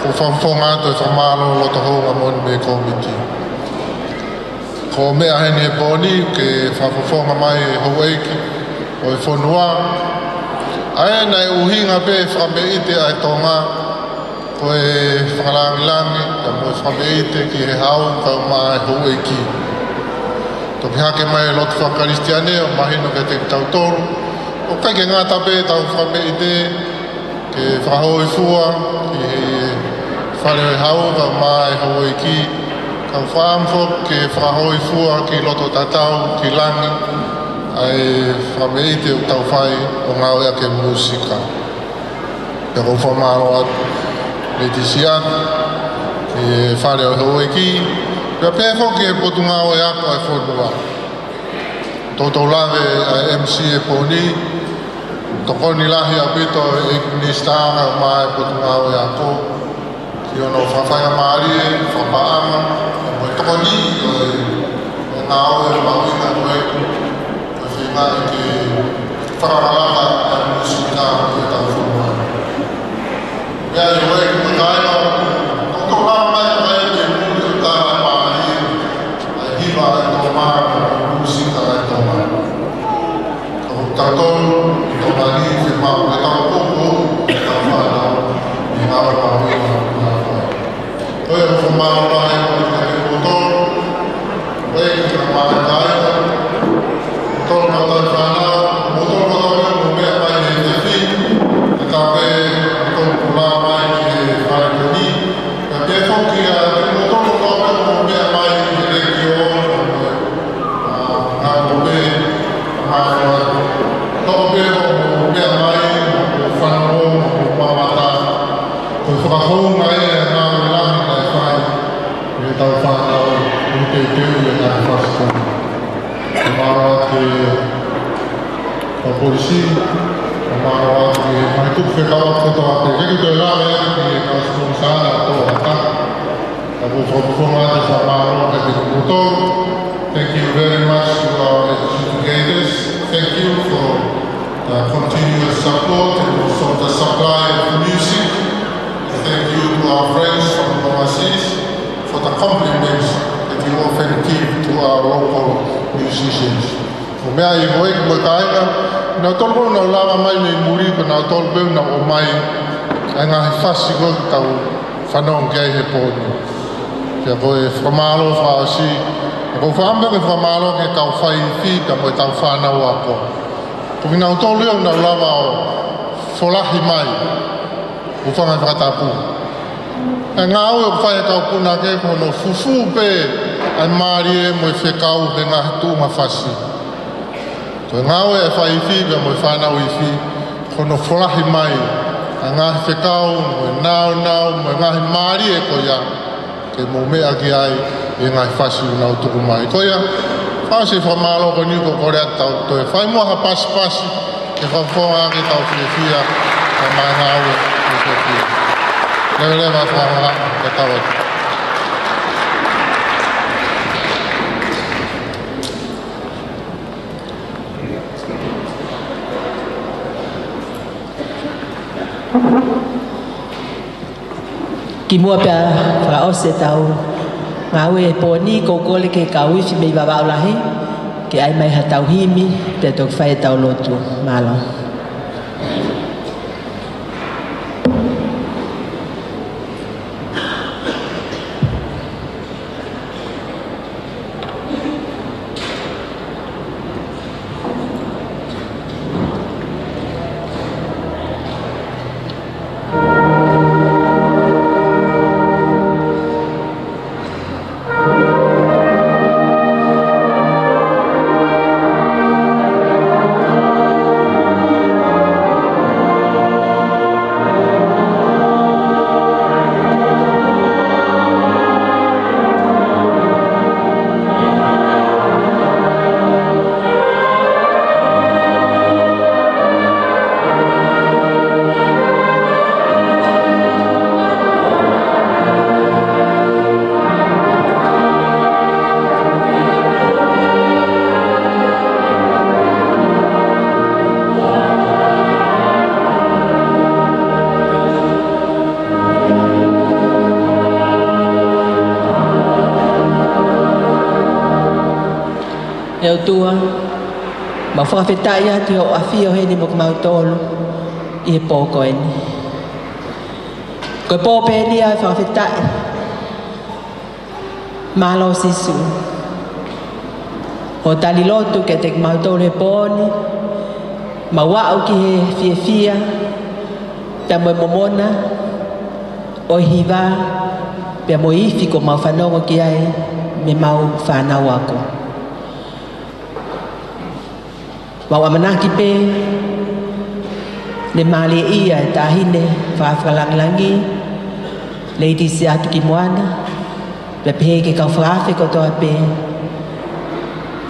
ʻoku ou fakafofonga atu e fakamālō loto houngaʻia moʻoni mei he kōmiti. Ko e meʻa heni he pō ni ke fakafofonga mai e houʻeiki ʻo e fonua, ʻa ia naʻe ʻuhinga pē fakameʻite ʻa e Tonga, ko e fakalāngilangi, kae mo e fakameʻite ki he hau, kae ʻumaʻā e houʻeiki. Toki hake mai e lotu fakakalisitiane, ʻo mahino kiate kitautolu, ʻoku ʻikai ke ngata pē ʻetau fakameʻite, ke fakahōifua ki he fale ʻo e hau, kae ʻumaʻā e houʻeiki, kae fakaʻamu foki ke fakahōifua ki loto tatau, ki langi, ʻa e fakameʻite ʻoku tau fai ʻo ngāueʻaki e mūsika. Pea ʻoku ou fakamālō atu, Lady Siaki, ki he fale ʻo e houʻeiki, pea pehē foki ki he Potungāue Ako ʻo e fonua. Toutou lave ʻa e M C he pō ni, tokoni lahi ʻaupito e ʻEiki Minisitā kae ʻumaʻā e Potungāue Ako, ki hono fakafaingamālie, fakapaʻanga, mo e tokoni ʻo e, ʻo e ngāue mahuʻinga ko ē, ko e feinga ke fakalakalaka ʻa e mūsika ʻo ʻetau fonua. Pea ʻi he uike ko ē, ʻoku tau lava mai ʻo kai e muli ʻo tala mai ʻa e hiva ʻa e Tonga, ʻa e mūsika ʻa e Tonga. Ko kitautolu ʻi Tonga ni, fiemaʻu ke tau poupou ʻetau fānau ʻi he ngāue mahuʻinga ʻoku nau fai. Ko ia ʻoku ou fakamālō lahi atu kiate kimoutolu, ʻa e kau mātuʻa, kimoutolu kau tauhi fānau, kimoutolu kotoa pē ʻoku mou meʻa mai he efiafi ni, kae ʻatā pē kimoutolu kuo lava mai ki he fale ko eni, kae pehē foki kiate kimoutolu kotoa pē ʻoku mou meʻa mai he letiō, ʻa, ngā kope, ʻa, ngā kope, tau pē ʻoku mou meʻa mai, ʻo fanongo, ʻo mamata, ko e fakahounga ia ʻa e ngāue lahi naʻe fai ʻe heʻetau fānau, ʻi he teuteu ʻi he ngaahi fasi ko eni. Fakamālō atu ki he kau polisi, fakamālō atu ki he ngaahi tupu fekauʻaki kotoa pē. ʻIkai ke u toe lave atu ki he kau siponisā ʻa e toʻatā. Ka ʻoku ou fakafofonga atu e fakamālō kiate kimoutolu. Thank you very much to our educators. Thank you for the continuous support and also the supply of the music. Thank you to our friends from overseas for the compliments that you often give to our local musicians. Ko e meʻa ia ko ē, ko e kāinga, naʻa nau tolu ko ē naʻa nau lava mai mei muli, ko nautolu pē naʻa nau ʻomai ʻa e ngaahi fasi ko ē ʻoku tau fanongo ki ai he pō ni. Pea ko e fakamālō fakaʻosi, ʻOku ou fakaʻamu ke fakamālō ki he kau faiifi pea mo e kau fānau ako. Ko kinautolu ia ʻoku nau lava ʻo folahi mai, ʻo fanga fakatapu. ʻA e ngāue ʻoku fai ʻe he kau punake ko hono fufū pē ʻa e mālie mo e fekau he ngaahi tuʻunga fasi. Ko e ngāue ʻa e faiifi pea mo e fānau ifi, ko hono folahi mai ʻa e ngaahi fekau, mo e nāunau, mo e ngaahi mālie ko ia, ke mou meʻa ki ai ʻi he ngaahi fasi ʻoku nau tuku mai. Ko ia, fakaʻosi e fakamālō ko eni, ʻoku ou kole atu ke tau toe fai muʻa ha pasipasi, ke fakafofongaʻaki ʻetau fiefia, ʻa e ngāue ʻo e fiefia. Leveleva e fakafofongaʻi, ke tau atu. Kimuʻa pea fakaʻosi ʻetau ngāue he pō ni, ʻoku ou kole ki he kau ifi mei Vavaʻu Lahi ke ʻai mai haʻatau himi, pea toki fai ʻetau lotu. Mālō. ʻE ʻOtua, mau fakafetaʻi atu ʻi hoʻo ʻafio heni mo kimautolu ʻi he pō ko eni. Ko e pō pē eni ʻa e fakafetaʻi. Mālō Sīsū. ʻOku tali lotu kiate kimautolu he pō ni, mau aʻu ki he fiefia, pea mo e momona ʻo e hiva, pea mo e ifi kuo mau fanongo ki ai mei heʻemau fānau ako. Mau ʻamanaki pē ne mālieʻia e Taʻahine Fakalangilangi, Lady Siatukimoana, pea pehē ki he kau fakaafe kotoa pē,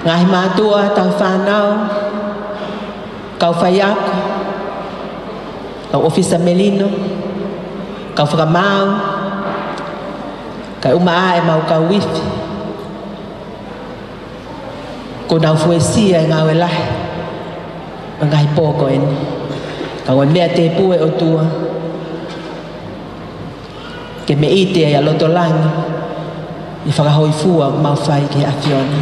ngaahi mātuʻa, tauhi fānau, kau faiako, kau ʻōfisa melino, kau fakamaau, kae ʻumaʻā ʻemau kau ifi. Kuo nau fuesia e ngāue lahi ʻo e ngaahi pō ko eni. Ka ko e meʻa tēpū, ʻe ʻOtua, ke meʻite ai ʻa loto langi ʻi he fakahōifua ʻoku mau fai ki he ʻAfiona.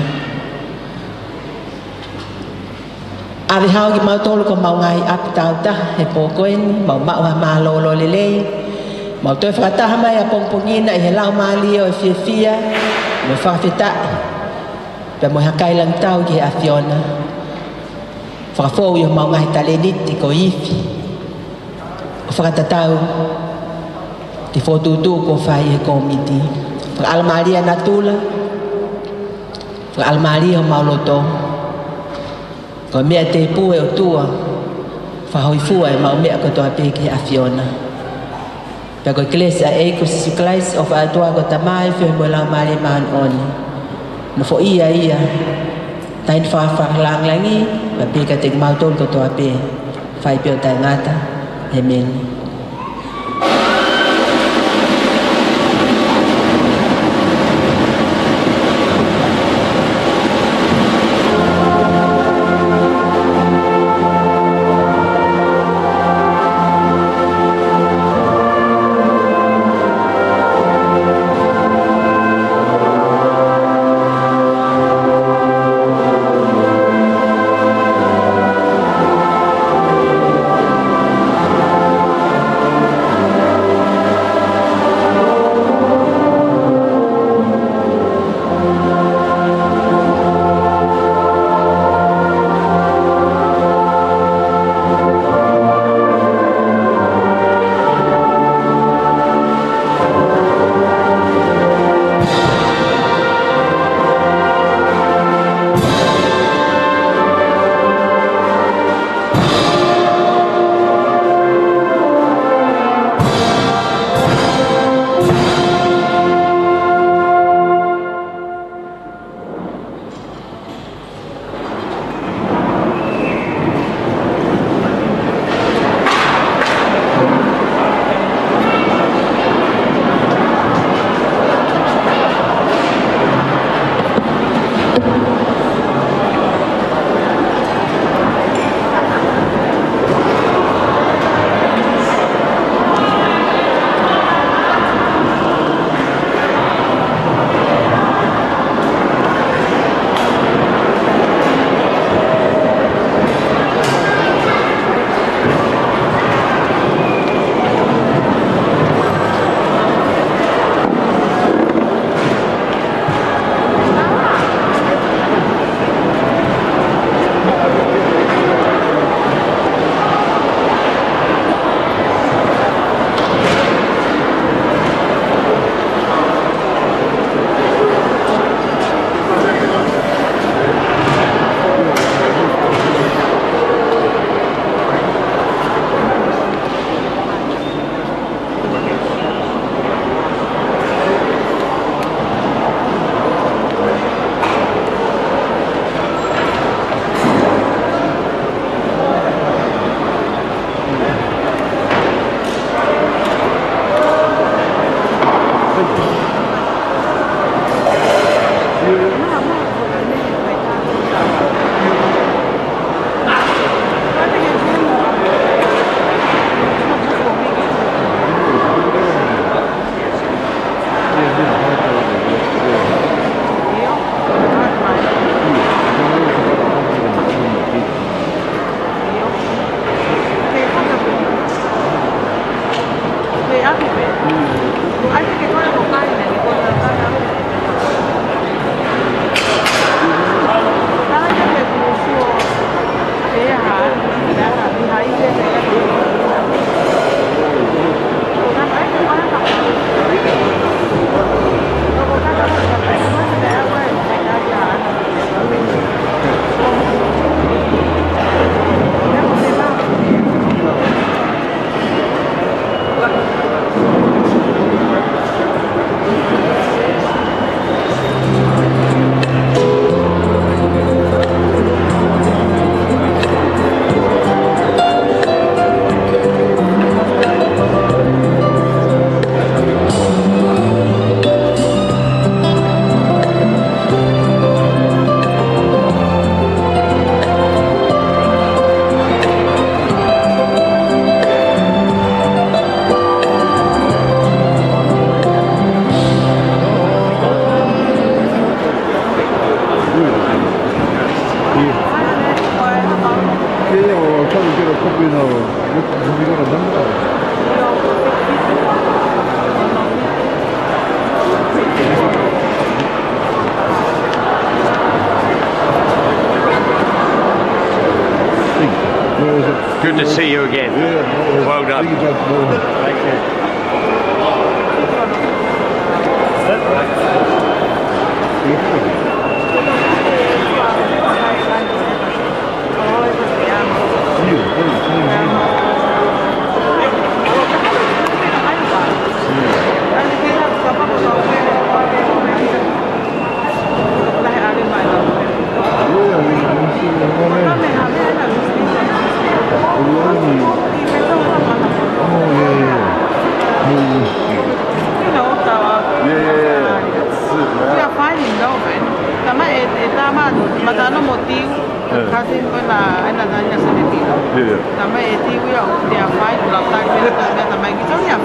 ʻAve hao kimautolu ko homau ngaahi ʻapi tāutaha he pō ko eni, mau maʻu ha mālōlō lelei, mau toe fakataha mai ʻapongipongi na ʻi he laumālie ʻo e fiefia mo e fakafetaʻi, pea mo e hakai langitau ki he ʻAfiona. Fakafou ʻi homau ngaahi talēniti ko e ifi, ʻo fakatatau ki he fokotuʻutuʻu kuo fai ʻe he kōmiti. Fakaʻalomālie ʻa natula, fakaʻalomālie homau loto. Ko e meʻa tēpū, ʻe ʻOtua, fakahōifua ʻemau meʻa kotoa pē ki he ʻAfiona. Pea ko e kelesi ʻa e ʻEiki ko Sīsū Kalaisi, ʻofa ʻa e ʻOtua ko e Tamai, feohi mo e Laumālie Māʻoniʻoni, nofoʻia ia, Taʻahine Fakalangilangi, pea pehē kiate kimautolu kotoa pē, fai pē ʻo taʻengata. ʻEmeni. Yeah, yeah, well, I'm trying to get a copy now. What, have you got a number? Where is it? Good to see you again. Yeah, no, Well done. Thank you, Judge. No. Thank you. Yeah, yeah, yeah. That's it, man. Tamai e, e tama, mata no motiu. Yeah. Kasi ko na, ena na ina sene tino. Yeah, yeah. Tamai e tiwi o te afai, la tai, tamai ki tau ia.